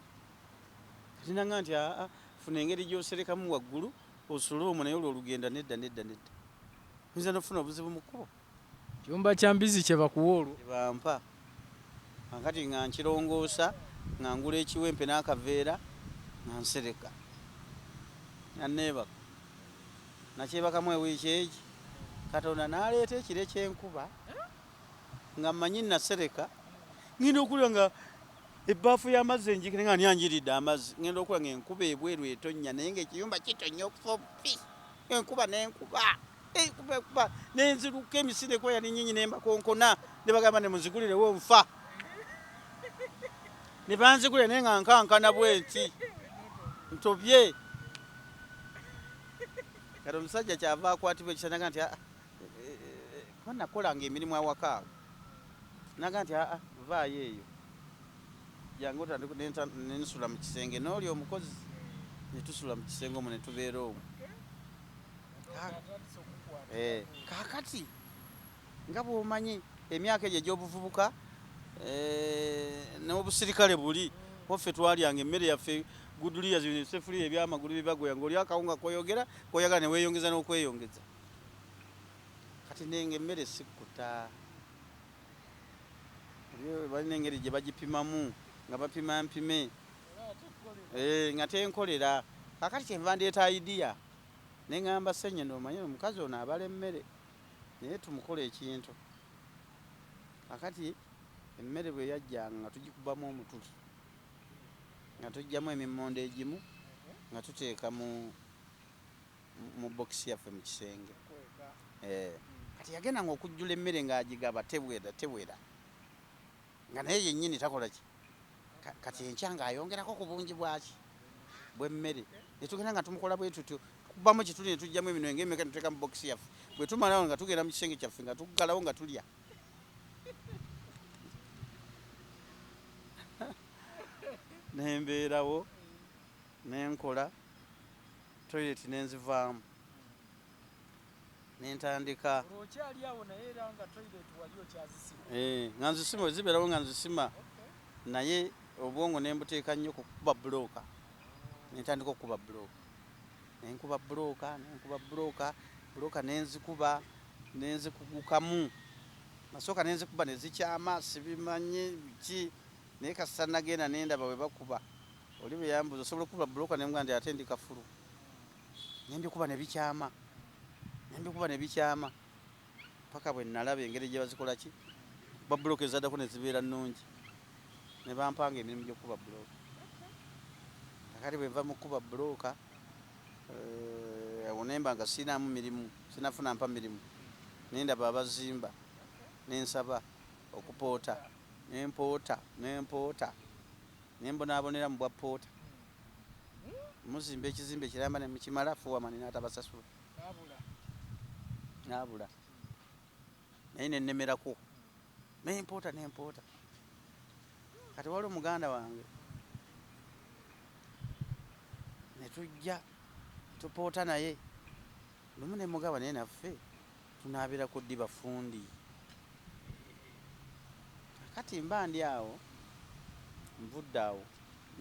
Kati n'aŋŋamba nti aa funa engeri gy'oserekamu waggulu osule omwo naye olwo olugenda nedda nedda nedda. Oyinza n'okufuna obuzibu mu kkubo. Kiyumba kya mbizzi kye bakuwa olwo? Kye bampa. Kaakati nga nkirongoosa nga ngula ekiwempe n'akaveera nga nsereka nga neebaka. Nakyebakamu ewiiki egi Katonda n'aleeta ekire ky'enkuba nga mmanyi nasereka ngenda okulaba nga Ebbaafu y'amazzi enjikire nga ani anjiridde amazzi, ngenda okula ng'enkuba ebweru etonnya naye ng'ekiyumba kitonnya okufa obufi. Enkuba n'enkuba, enkuba enkuba nenziruka emisinde kuba yali nnyingi ne mbakonkona ne bagamba ne munzigulirewo nfa. Ne banzigulira naye nga nkankana bwenti ntobye. Kati omusajja kyava akwatibwa ekisa naga nti aa kuba nakolanga emirimu awaka awo naga nti aa vaayo eyo jangu otandike nensula mu kisenge n'oli omukozi ne tusula mu kisenge omwo ne tubeera omwo. Eh, kaakati nga bw'omanyi emyaka egyo egy'obuvubuka eh, n'obusirikale buli waffe twalyanga emmere yaffe guduliya zino esefuliya ebyamagulu bibagoya ng'oli akawunga koyogera koyagala ne weeyongeza n'okweyongeza. Kati nenga emmere sikkuta, balina engeri gye bagipimamu nga bapima mpime eh, nga tenkolera. Kakati kyenva ndeeta idea ne ŋŋamba Ssenyondo, omanyi omukazi ono abala emmere naye tumukole ekintu. Kakati emmere bwe yajjanga nga tugikubamu omutuli, nga tuggyamu emimmonde egimu nga tuteeka mu mu bokisi yaffe mu kisenge. Eh, kati yagendanga okujjula emmere ng'agigaba tewera tewera, nga naye yennyini takola ki. Kati enkya ng'ayongerako ku bungi bwaki bw'emmere, ne tugenda nga tumukola bwe tutyo, tukubamu kituli ne tuggyamu eminwe ng'emeka ne tuteeka mu bokisi yaffe. Bwe tumalawo nga tugenda mu kisenge kyaffe nga tuggalawo nga tulya. Ne mbeerawo ne nkola toilet ne nzivaamu ne ntandika. Okyali awo naye era nga toilet wali okyazisima? Eh, nga nzisima, bwe zibeerawo nga nzisima, naye obwongo ne mbuteeka nnyo ku kukuba bbulooka. Ne ntandika okukuba bbulooka, ne nkuba bbulooka, ne nkuba bbulooka, bbulooka ne nzikuba ne nzikugukamu. Nasooka ne nzikuba ne zikyama, sibimanyi biki, naye kasita nagenda ne ndaba bwe bakuba. Oli bwe yambuuza osobola okukuba bbulooka, ne mugamba nti ate ndi kafulu. Ne mbikuba ne bikyama, ne mbikuba ne bikyama paka bwe nalaba engeri gye bazikola ki ba bbulooka ezaddako ne zibeera nnungi, ne bampanga emirimu gy'okukuba bbulooka. Kakati bwe nva mu kukuba bbulooka, awo ne mba nga sirinamu mirimu, sinafuna mpa mirimu, ne ndaba abazimba ne nsaba okupoota, ne mpoota ne mpoota ne mbonaabonera mu bwa poota. Muzimba ekizimbe kiramba ne mukimala, foreman n'atabasasula n'abula, naye ne nnemerako ne mpoota ne mpoota. Kati waliwo muganda wange ne tujja tupoota naye lumu ne mugaba, naye naffe tunaabeerako ddi bafundi? Kati mba ndi awo nvudde awo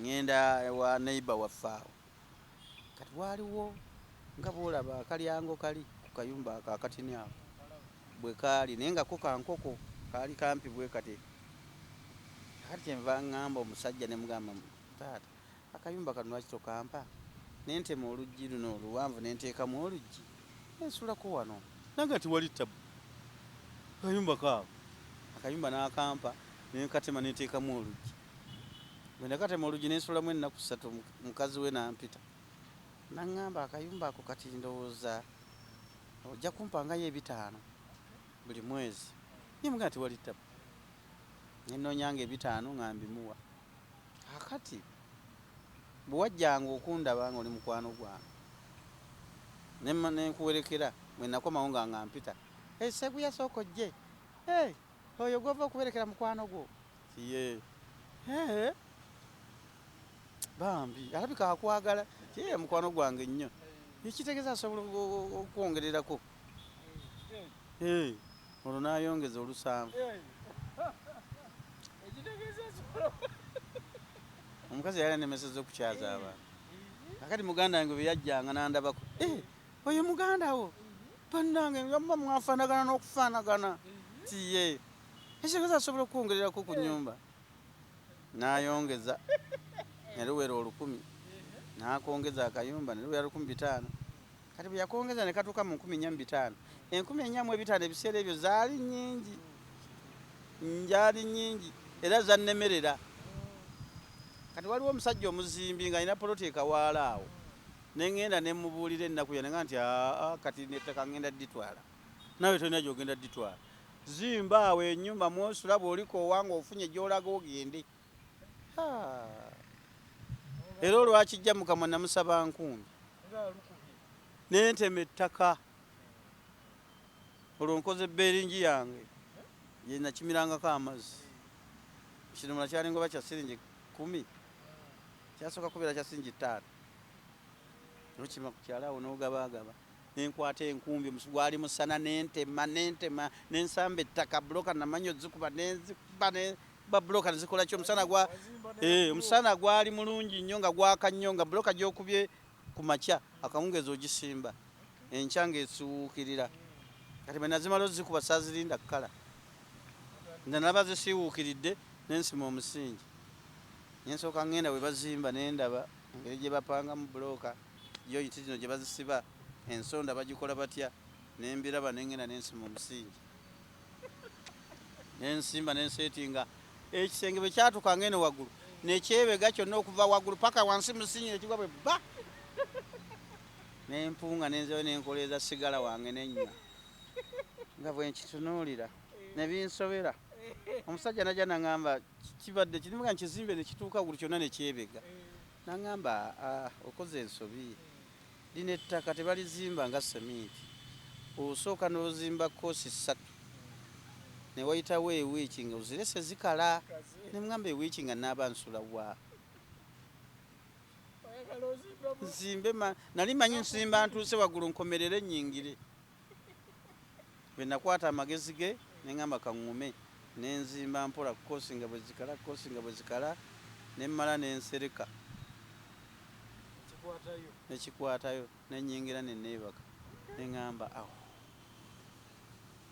ŋŋenda ewa neighbor waffe awo. Kati waaliwo nga bw'olaba akalyango kali ku kayumba ako akatini ako bwe kaali, naye nga ko kankoko kaali kampi bwe kati. Kakati kyenva ŋŋamba omusajja ne mugamba, taata, akayumba kano lwaki tokampa ne ntema oluggi luno oluwanvu ne nteekamu oluggi nensulako wano? Nanga tiwali tabu, akayumba kaabo. Akayumba n'akampa ne nkatema ne nteekamu oluggi. Bwe nakatema oluggi ne nsulamu ennaku 3, mukazi we n'ampita n'aŋŋamba, akayumba ako kati ndowooza ojja kumpangayo 500 buli mwezi. Naye mugamba tiwali tabu, ne nnoonyanga 500 nga mbimuwa. Kaakati bwe wajjanga okundaba ng'oli mukwano gwange ne nkuwerekera, bwe nakomawo nga mpita, Sseguya sooka ojje, oyo gw'ova okuwerekera mukwano gwo? Ye bambi alabika akwagala. Ye mukwano gwange nnyo, ekitegeeza asobola okwongererako. Olwo n'ayongeza 7. Omukazi yali anemesezza okukyaza abantu. Kakati muganda wange bwe yajjanga n'andabako, oyo muganda wo bannange nga muba mwafaanagana n'okufaanagana. Tiye ekitegeeza asobola okwongererako ku nnyumba. N'ayongeza ne luwera 1000, n'akongeza akayumba ne luwera 1500. Kati bwe yakongeza ne katuuka mu 4500, 4500 ebiseera ebyo zaali nnyingi, njaali nnyingi era zannemerera. Kati waliwo omusajja omuzimbi ng'alina poloti ekawaala awo, ne ŋŋenda ne mubuulira ennaku yange nga nti aa, kati nettaka ŋŋenda dditwala, naawe tolina gy'ogenda dditwala, zimba awo ennyumba mwosula, bw'olikoowa ng'ofunye gy'olaga ogende. Ha. Era olwakijja mukamwa namusaba nkumbi nentema ettaka, olwo nkoze beeringi yange ye nakimirangako amazzi. Ekidomola kyalinga oba kya siringi 10, kyasooka kubeera kya siringi 5, nokima ku kyalo awo n'ogabaagaba. Nenkwata enkumbi, gwali musana, nentema nentema nensamba ettaka, buloka namanyi ozikuba, nenzikuba neba buloka nezikola ki. Omusana gwa omusana gwali mulungi nnyo nga gwaka nnyo, nga buloka gyokubye ku makya akawungeezi ogisimba enkya ng'esiwuukirira. Kati bwe nazimala ozikuba saazirinda kkala, nze nalaba zisiiwuukiridde, nensima omusingi, nensooka ngenda we bazimba nendaba engeri gye bapangamu bulooka, joint zino gye bazisiba, ensonda bagikola batya, nembiraba, nengenda nensima omusingi, nensimba, nensetinga ekisenge. Bwe kyatuka ngeno waggulu nekyebega kyonna okuva waggulu paka wansi, musingi nekigwa bwe ba nempunga, nenzeyo nenkoleeza sigala wange nenywa nga bwe nkitunuulira nebinsobera. Omusajja najja naŋŋamba, kibadde kirimuga nkizimbe nekituuka waggulu kyonna nekyebega. Naŋŋamba, "Ah, okoze ensobi, lino ettaka tebalizimba nga seminti, osooka n'ozimba course 3 ne wayitawo ewiiki nga ozirese zikala." Neŋŋamba, "Ewiiki nga naaba nsula wa?" Nzimbe nali manyi nsimba ntuuse waggulu nkomerere nnyingire. Bwe nakwata amagezi ge neŋŋamba kaŋŋume, nenzimba mpola course nga bwe zikala, course nga bwe zikala, nemmala nensereka nekikwatayo, nenyingira neneebaka, neŋŋamba awo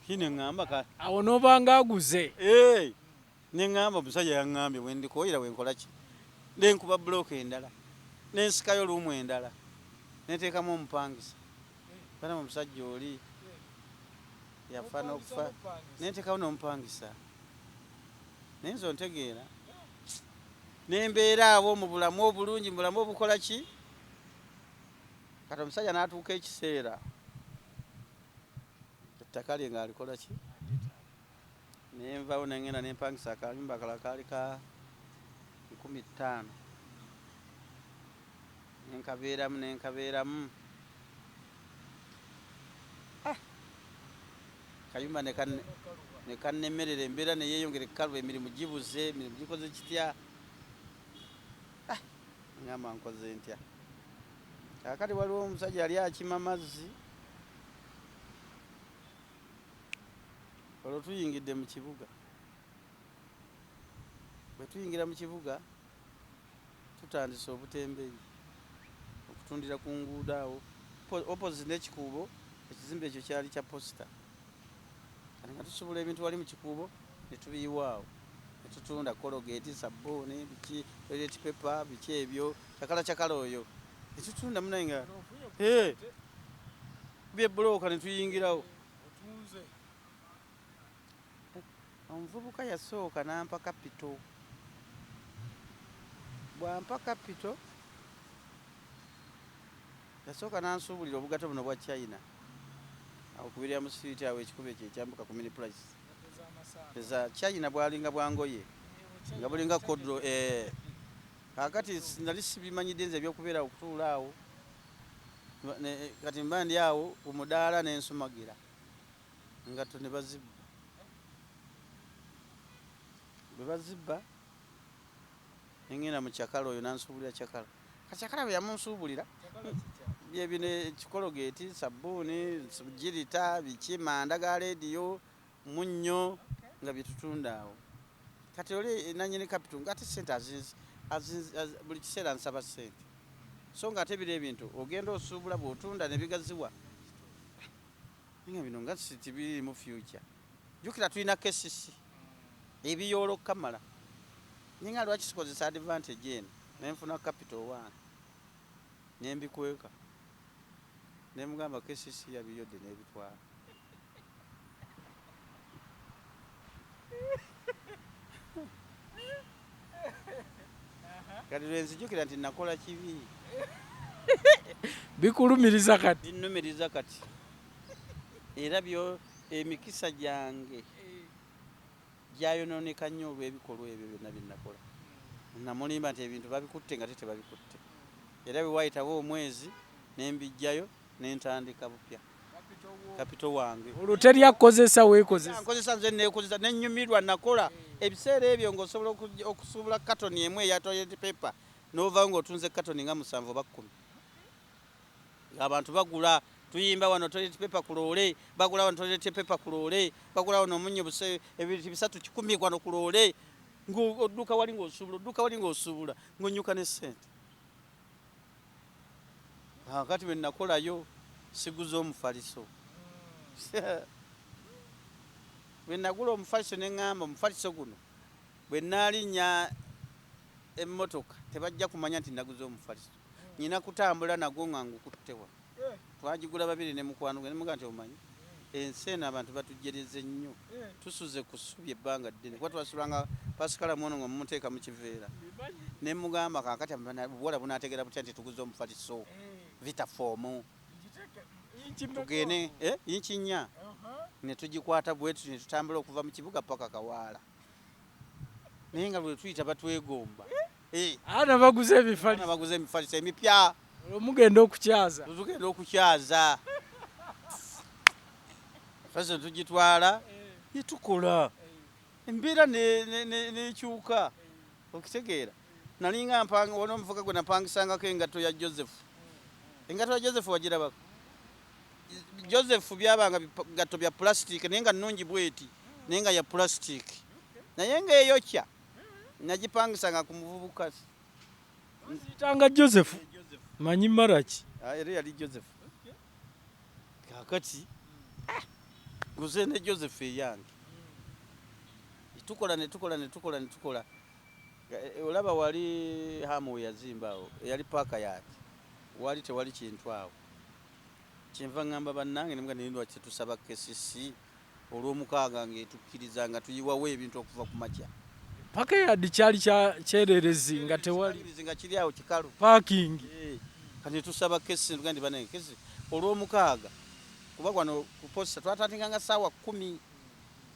ki, neŋŋamba ka Awo n'obanga aguze. Hey! Neŋŋamba omusajja yaŋŋambye bwendikoyera bwenkola ki, nenkuba bulooka endala, nensikayo luumu endala, neteekamu omupangisa. Bana omusajja oli yafa n'okufa, nenteekawo n'omupangisa, naye nze ontegeera nembeera awo mu bulamu obulungi, mu bulamu obukola ki. Kati omusajja n'atuuka ekiseera ettaka lye ng'alikola ki, nenvawo nengenda nempangisa akayumba akalala kaali ka 5,000, nenkabeeramu nenkabeeramu. Ah! Kayumba nekannemerera, embeera neyeyongera ekkaluba, emirimu gibuze, emirimu gikoze kitya. Ah! Ngamba nkoze ntya? Kaakati waliwo omusajja yali akima mazzi. Olwo tuyingidde mu kibuga, bwe tuyingira mu kibuga tutandise obutembeeyi okutundira ku nguudo awo opposite n'ekikuubo. Ekizimbe ekyo kyali kya posita. Kati nga tusobola ebintu wali mu kikuubo ne tubiyiwa awo ne tutunda Colgate, sabbuuni, biki, toilet paper, biki ebyo, cakala cakala oyo ne tutunda munaye nga hey, byebulooka ne tuyingirawo. Omuvubuka yasooka n'ampa kapito. Bw'ampa kapito yasooka n'ansuubulira obugato buno bwa China awo ku William Street awo, ekikubo ekyo ekyambuka ku Mini Price, eza China, bwalinga bwa ngoye nga bulinga kodro. Kaakati nali sibimanyidde nze ebyokubeera okutuula awo. Kati mba ndi awo ku mudaala nensumagira engatto ne bazibba. Bwe bazibba nengenda mu cakala oyo nansuubulira cakala. Kacakala bwe yamunsuubulira byebino ekikologeti, sabbuuni, girita, biki, manda ga leediyo, munnyo, nga byetutunda awo. Kati oli nanyini capital nga ate sente buli kiseera nsaba sente, so nga ate biri ebintu ogenda osuubula bw'otunda ne bigaziwa nga bino nga tibirimu future. Jjukira tulina KCC ebiyoola okukamala, naye nga lwaki sikozesa advantage eno nenfuna capital owange nembikweka, nemugamba KCC yabiyodde n'ebitwala. Kati lwenzijukira nti nakola kibi. Bikulumiriza kati. Binnumiriza kati. Era byo emikisa gyange gyayonooneka nnyo olw'ebikolwa ebyo byonna bye nakola. Namulimba nti ebintu babikutte nga te tebabikutte. Era bwe waayitawo omwezi ne mbiggyayo ne ntandika bupya. Kapito wange. Olwo teri akukozesa weekozesa. Nkozesa nze neekozesa ne nnyumirwa nakola. Ebiseera ebyo ng'osobola okusuubula katoni emu eya toilet paper n'ovaayo ng'otunze katoni nga 7 oba 10. Abantu bagula, tuyimba wano toilet paper ku loole, bagula wano toilet paper ku loole, bagula wano omunnyo ebintu 3 kikumi wano ku loole. Ng'odduka wali ng'osuubula, odduka wali ng'osuubula, ng'onnyuka ne ssente. Kaakati bwe nakolayo siguze omufaliso. Bwe nagula omufaliso ne ŋŋamba omufaliso guno bwe naalinnya emmotoka tebajja kumanya nti naguze omufaliso. Nnyina kutambula nagwo nga ngukutte wano. Twagigula babiri ne mukwano gwe ne mugamba nti omanyi ensi eno abantu batujjereze nnyo. Tusuze ku ssubi ebbanga ddene kuba twasulanga Pascal Mwono nga mumuteeka mu kiveera. Ne mugamba kaakati obuwala bunaategeera butya nti tuguze omufaliso Vitafoam. Tugende inchi 4 ne tugikwata bwe tuti ne tutambula okuva mu kibuga paka Kawaala. Naye nga lwe tuyita batwegomba. Abaana baguze ebifaliso. Abaana baguze emifaliso emipya. Olwo mugenda okukyaza. Tugenda okukyaza. Faliso tugitwala ne tukola. Embeera n'ekyuka. Okitegeera. Nalinga mpanga wano omuvuka gwe napangisangako engatto ya Joseph. Engatto ya Joseph wagirabako? Joseph byabanga bigatto bya plastic naye nga nnungi bweti naye nga ya plastic. Naye ng'eyokya. Nagipangisanga ku muvubuka. Baziyitanga Joseph. Manyi Maraki. Era yali Joseph. Kaakati nguze ne Joseph eyange. Tukola ne tukola ne tukola ne tukola. Olaba wali Hamu we yazimba awo, eyali paaka yaaki. Wali tewali kintu awo. Kyenva ŋŋamba bannange ne mugamba naye lwaki tetusaba KCC olw'omukaaga ng'etukkiriza nga tuyiwawo ebintu okuva ku makya. Paaka yadi kyali kyererezi nga tewali. Kyererezi nga kiri awo kikalu. Parking. Kati ne tusaba KCC ne tugamba nti bannange KCC olw'omukaaga kuba wano ku posta twatandikanga ssaawa 10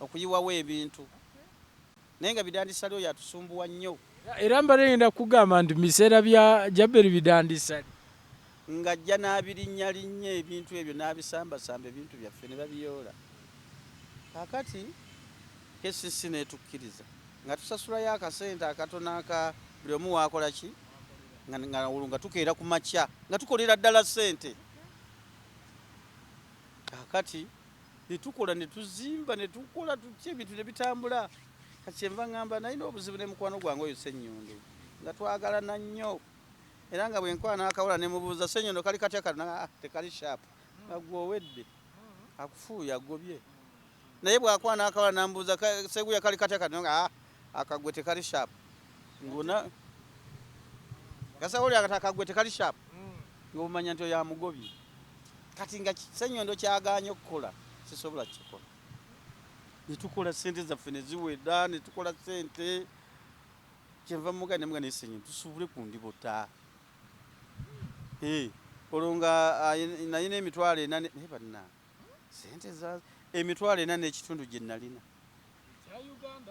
okuyiwawo ebintu. Naye nga Bidandi Ssali oyo atusumbuwa nnyo. Era mbadde ngenda kugamba nti mu biseera bya Jaberi Bidandi Ssali. Ng'ajja n'abirinnyalinnya ebintu ebyo n'abisambasamba ebintu byaffe ne babiyoola. Kaakati KCC n'etukkiriza nga tusasulayo akasente akatono aka buli omu waakola ki nga olwo nga tukeera ku makya nga tukolera ddala ssente. Kaakati ne tukola ne tuzimba ne tukola tutya ebintu ne bitambula. Kati kyenva ŋŋamba nalina obuzibu ne mukwano gwange oyo Ssenyondo nga twagalana nnyo. Era nga bwe nkwana akawala ne mubuuza Ssenyondo kali katya kano ah tekali sharp nga ggwe owedde akufuuye agobye. Naye bw'akwana akawala n'ambuuza Sseguya kali katya kano nga ah akagwe tekali sharp. Ng'ona kasawuli akati akagwe tekali sharp ng'omanya nti oyo amugobye. Kati nga Ssenyondo ky'agaanye okukola sisobola kukikola. Ne tukola ssente zaffe ne ziwera ne tukola ssente. Kyenva mugamba ne mugamba naye Ssenyondo tusuubule ku ndibota. Olwo nga nalina emitwalo ena naye bannange ssente za 4,500 gye nalina.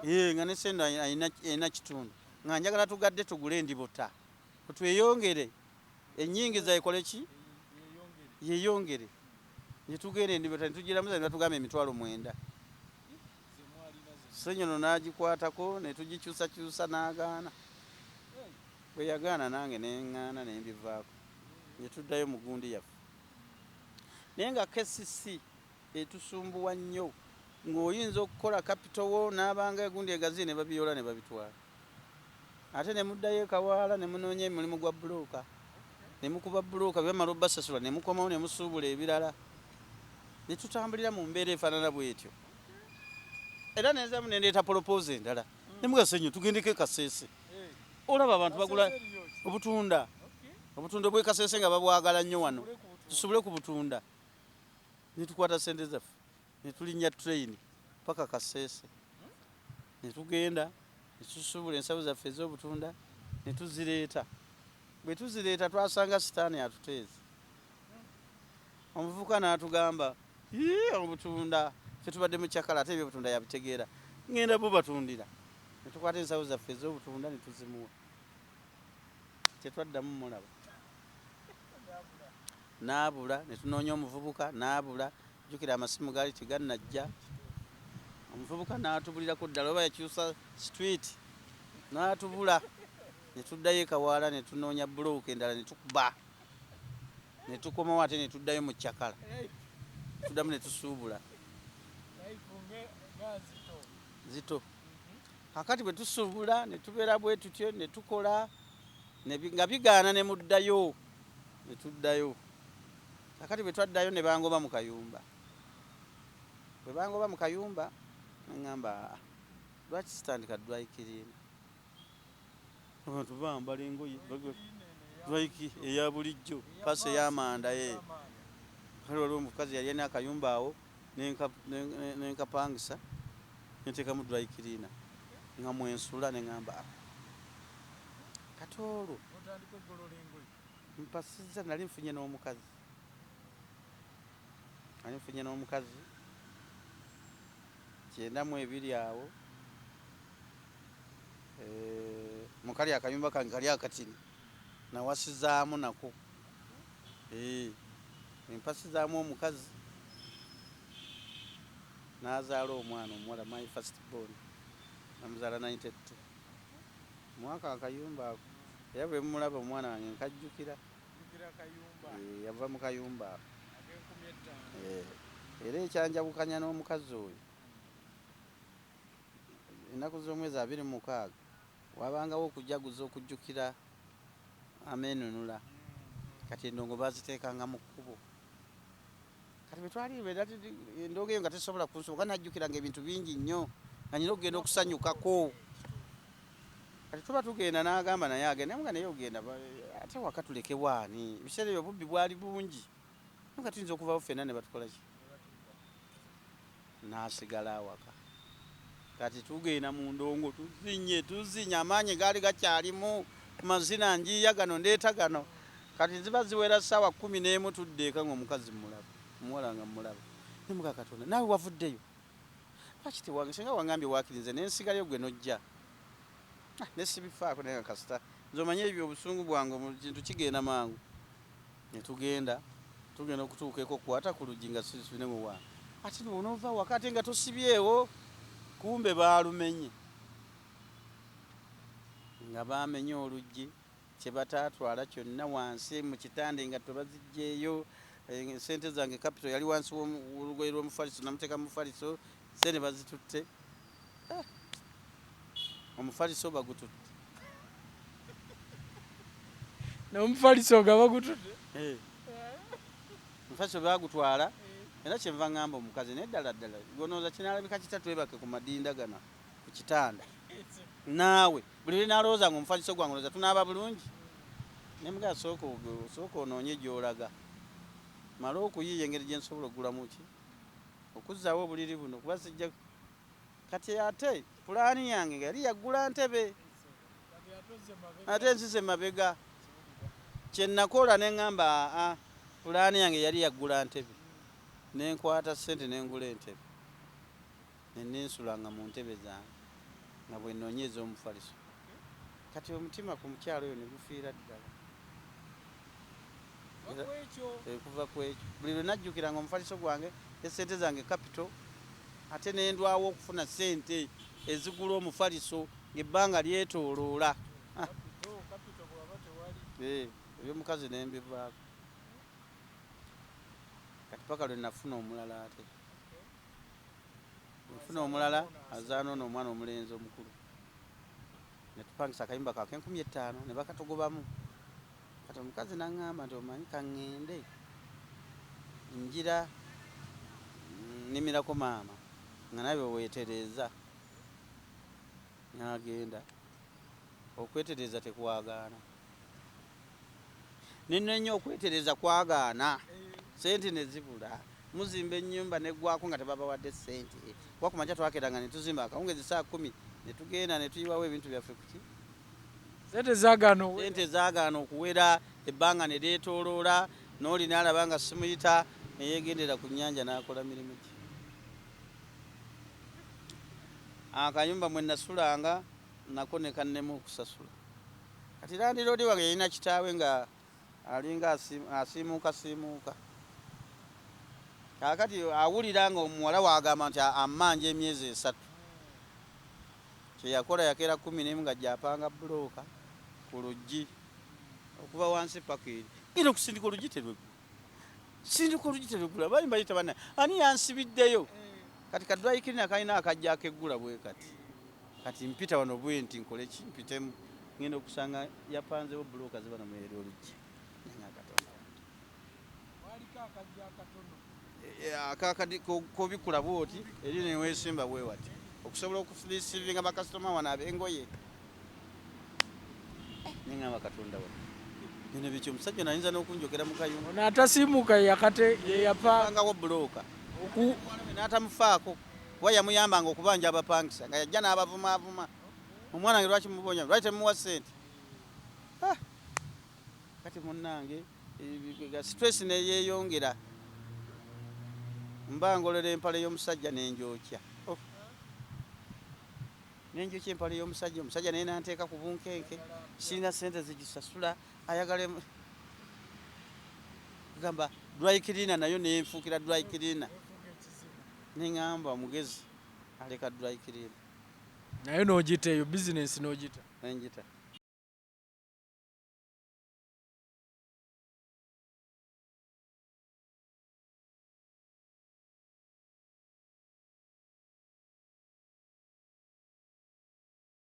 Nga ne Ssenyondo alina kitundu. Nga njagala tugadde tugule endibota. Tweyongere ennyingiza ekole ki? Yeeyongere. Ne tugenda endibota ne tugiramuza ne batugamba 9,000. Ssenyondo n'agikwatako ne tugikyusakyusa n'agaana. Bwe yagaana nange ne ŋŋaana ne mbivaako. Ne tuddayo mu gundi yaffe. Naye nga KCC etusumbuwa nnyo ng'oyinza okukola kapito wo n'abanga egundi egazi ne babiyoola ne babitwala. Ate ne muddayo e Kawaala ne munoonya emirimu gwa bbulooka. Ne mukuba bbulooka bwe bamala obbasasula ne mukomawo ne musuubula ebirala. Ne tutambulira mu mbeera efaanana bw'etyo. Era ne nziramu ne ndeeta polopozo endala. Ne mugamba Ssenyondo tugendeko e Kasese. Olaba abantu bagula obutunda. Obutunda obw'e Kasese nga babwagala nnyo wano. Tusuubule ku butunda. Ne tukwata ssente zaffe. Ne tulinnya train paka Kasese. Ne tugenda ne tusuubula ensawo zaffe ez'obutunda. Ne tuzireeta. Bwe tuzireeta twasanga sitaani atuteeze. Omuvubuka n'atugamba, "Ii, obutunda ffe tubadde mu kyakala, ate ebyobutunda yabitegeera, ŋŋenda bubatundira." Ne tukwata ensawo zaffe ez'obutunda ne tuzimuwa. Tetwaddamu mulaba, n'abula. Ne tunoonya omuvubuka n'abula. Jjukira amasimu gaali tegannajja. Omuvubuka n'atubulirako ddala, oba yakyusa street, n'atubula. Ne tuddayo e Kawaala, ne tunoonya bulooka endala, ne tukuba, ne tukomawo, ate ne tuddayo mu kyakala, tuddamu ne tusuubula. Zito. Kakati bwe tusuubula ne tubeera bwe tutyo, ne tukola nga bigaana, ne muddayo, ne tuddayo. Kakati bwe twaddayo ne bangoba mu kayumba. Bwe bangoba mu kayumba, neŋŋamba, "Ah, lwaki sitandika dry cleaner? Abantu bambala engoye dry eya bulijjo, pasi ey'amanda." Ye kale waliwo omukazi yali alina akayumba awo, nenkapangisa, nenteekamu dry cleaner nga mwensula. Neŋŋamba, "Ah." Kati olwo mpasiza, nali nfunye n'omukazi, nali nfunye n'omukazi 92 awo. Mukali akayumba kange kali akatini nawasizaamu nako. Empasizaamu omukazi n'azaala omwana omuwala, my first born, namuzaala 92 mwaka akayumba ako. Era bwe mumulaba omwana wange nkajjukira. Yava mu kayumba ako. Era ekyanjawukanya n'omukazi oyo, ennaku z'omwezi 26 wabangawo okujaguza okujjukira ameenunula. Kati endongo baziteekanga mu kkubo. Kati bwe twali endongo eyo nga tesobola kunsoboka, najjukiranga ebintu bingi nnyo nga nyina okugenda okusanyukako. Kati tuba tugenda, n'agamba naye agenda nga naye ogenda ate waka tulekewaani? Ebiseera ebyo obubbi bwali bungi, nga tuyinza okuvawo ffenna ne batukola ki. N'asigala awaka. Kati tugenda mu ndongo, tuzinye, tuzinye, amaanyi gaali gakyalimu, mazina njiya gano, ndeeta gano. Kati ziba ziwera ssaawa 11, tudda eka ng'omukazi mulaba, omuwala nga mulaba. Nemuga, "Katonda, naawe wavuddeyo lwaki? Tewange singa wangambye waakiri nze nensigalayo gwe nojja." Ah, ne sibifaako, naye nga kasita nze omanye ebyo obusungu bwange mu kintu kigenda mangu. Ne tugenda, tugenda okutuuka eko, kukwata ku luggi nga sisibinemu wange, ate onoova waka ate nga tosibyewo. Kumbe baalumenye, nga bamenye oluggi, kye bataatwala kyonna wansi mu kitanda engatto baziggyeeyo. Sente zange, capital yali wansi w'olugoye lw'omufaliso, namuteeka mu mufaliso, sente bazitutte. Ah, omufaliso bagututte. N'omufaliso nga bagututte. Omufaliso bagutwala. Era kyenva ŋŋamba omukazi, naye ddala ddala gonooza kinaalabika kita twebake ku madinda gano ku kitanda naawe buli lwe nalowooza nga omufaliso gwange olowooza tunaaba bulungi. Nemugaa, sooka sooka onoonye gy'olaga, male okuyiiya engeri gye nsobola okugulamu ki okuzzaawo obuliri buno, kuba sijja. Kati ate pulaani yange nga yali yaggula ntebe, ate nzize mabega. Kye nakola ne ŋŋamba, aa, pulaani yange yali yaggula ntebe, nenkwata ssente nengula entebe, nenensulanga mu ntebe zange nga bwe nnoonya ez'omufaliso. Kati omutima ku mukyalo oyo ne gufiira ddala. Kuva ku ekyo, buli lwe najjukiranga omufaliso gwange, esente zange, capital, ate nendwawo okufuna sente ezigula omufaliso ng'ebbanga lyetooloola. Ah. Ebyomukazi nembivaako. Kati paka lwe nafuna omulala, ate nfuna omulala azaana ono omwana omulenzi omukulu, netupangisa akayumba kaake 5000 ne bakatugobamu. Kati omukazi naŋŋamba nti, "Omanyi kaŋŋende njira nnimirako maama nga nawe weetereeza." N'agenda okwetereeza, tekwagaana, nenenya okwetereeza kwagaana, sente ne zibula. Muzimba ennyumba neggwako nga tebabawadde sente, kuba kumakya twakeranga ne tuzimba akawungezi saa 10, ne tugenda ne tuyiwawo ebintu byaffe kuki. Sente zaagaana okuwera. Sente zaagaana okuwera, ebbanga ne lyetooloola, n'oli n'alaba nga simuyita, ne yeegendera ku nnyanja n'akola mirimu gye. Akayumba mwe nasulanga nako ne kannema okusasula. Kati landiroodi wange yalina kitaawe nga alinga asiimuukasiimuuka. Kaakati awulira nga omuwala waagamba nti ammanja emyezi 3. Kye yakola yakeera 11 ng'ajja apanga bbulooka ku luggi okuva wansi paka eri. Ngenda okusindika oluggi terweggula. Sindika oluggi terweggula. Baali mbayita banna ani yansibiddeyo? Kati ka dry cleaner kalina akajja akeggula bwe kati. Kati mpita wano bwe nti nkole ki mpitemu. Ngenda okusanga yapanzewo bbulooka ziba namwe eri oluggi. Nga Katonda. Waliko akajja akatono. Akakadi kobikula bwoti eri neweesimba bwe wati okusobola okureceivinga bakasitoma wano ab'engoye. Nengamba Katonda wa bino biki, omusajja ono ayinza n'okunjogera mu kayumba. Ono atasiimuuka yeyakate yeyapa Pangawo bbulooka n'atamufaako kuba yamuyambanga okubanja abapangisa nga yajja n'abavumaavuma. Omwana wange lwaki mubonya, lwaki temuwa ssente? Kati munnange stress neyeeyongera, mba ngolera empale y'omusajja nenjokya. Oh. Nenjokya empale y'omusajja, omusajja naye nanteeka ku bunkenke, sirina ssente zigisasula, ayagala gamba dry cleaner nayo nenfuukira dry cleaner. Neŋŋamba omugezi aleka dry cleaner. Naye n'ogita eyo bizinensi n'ogita. Nenjita.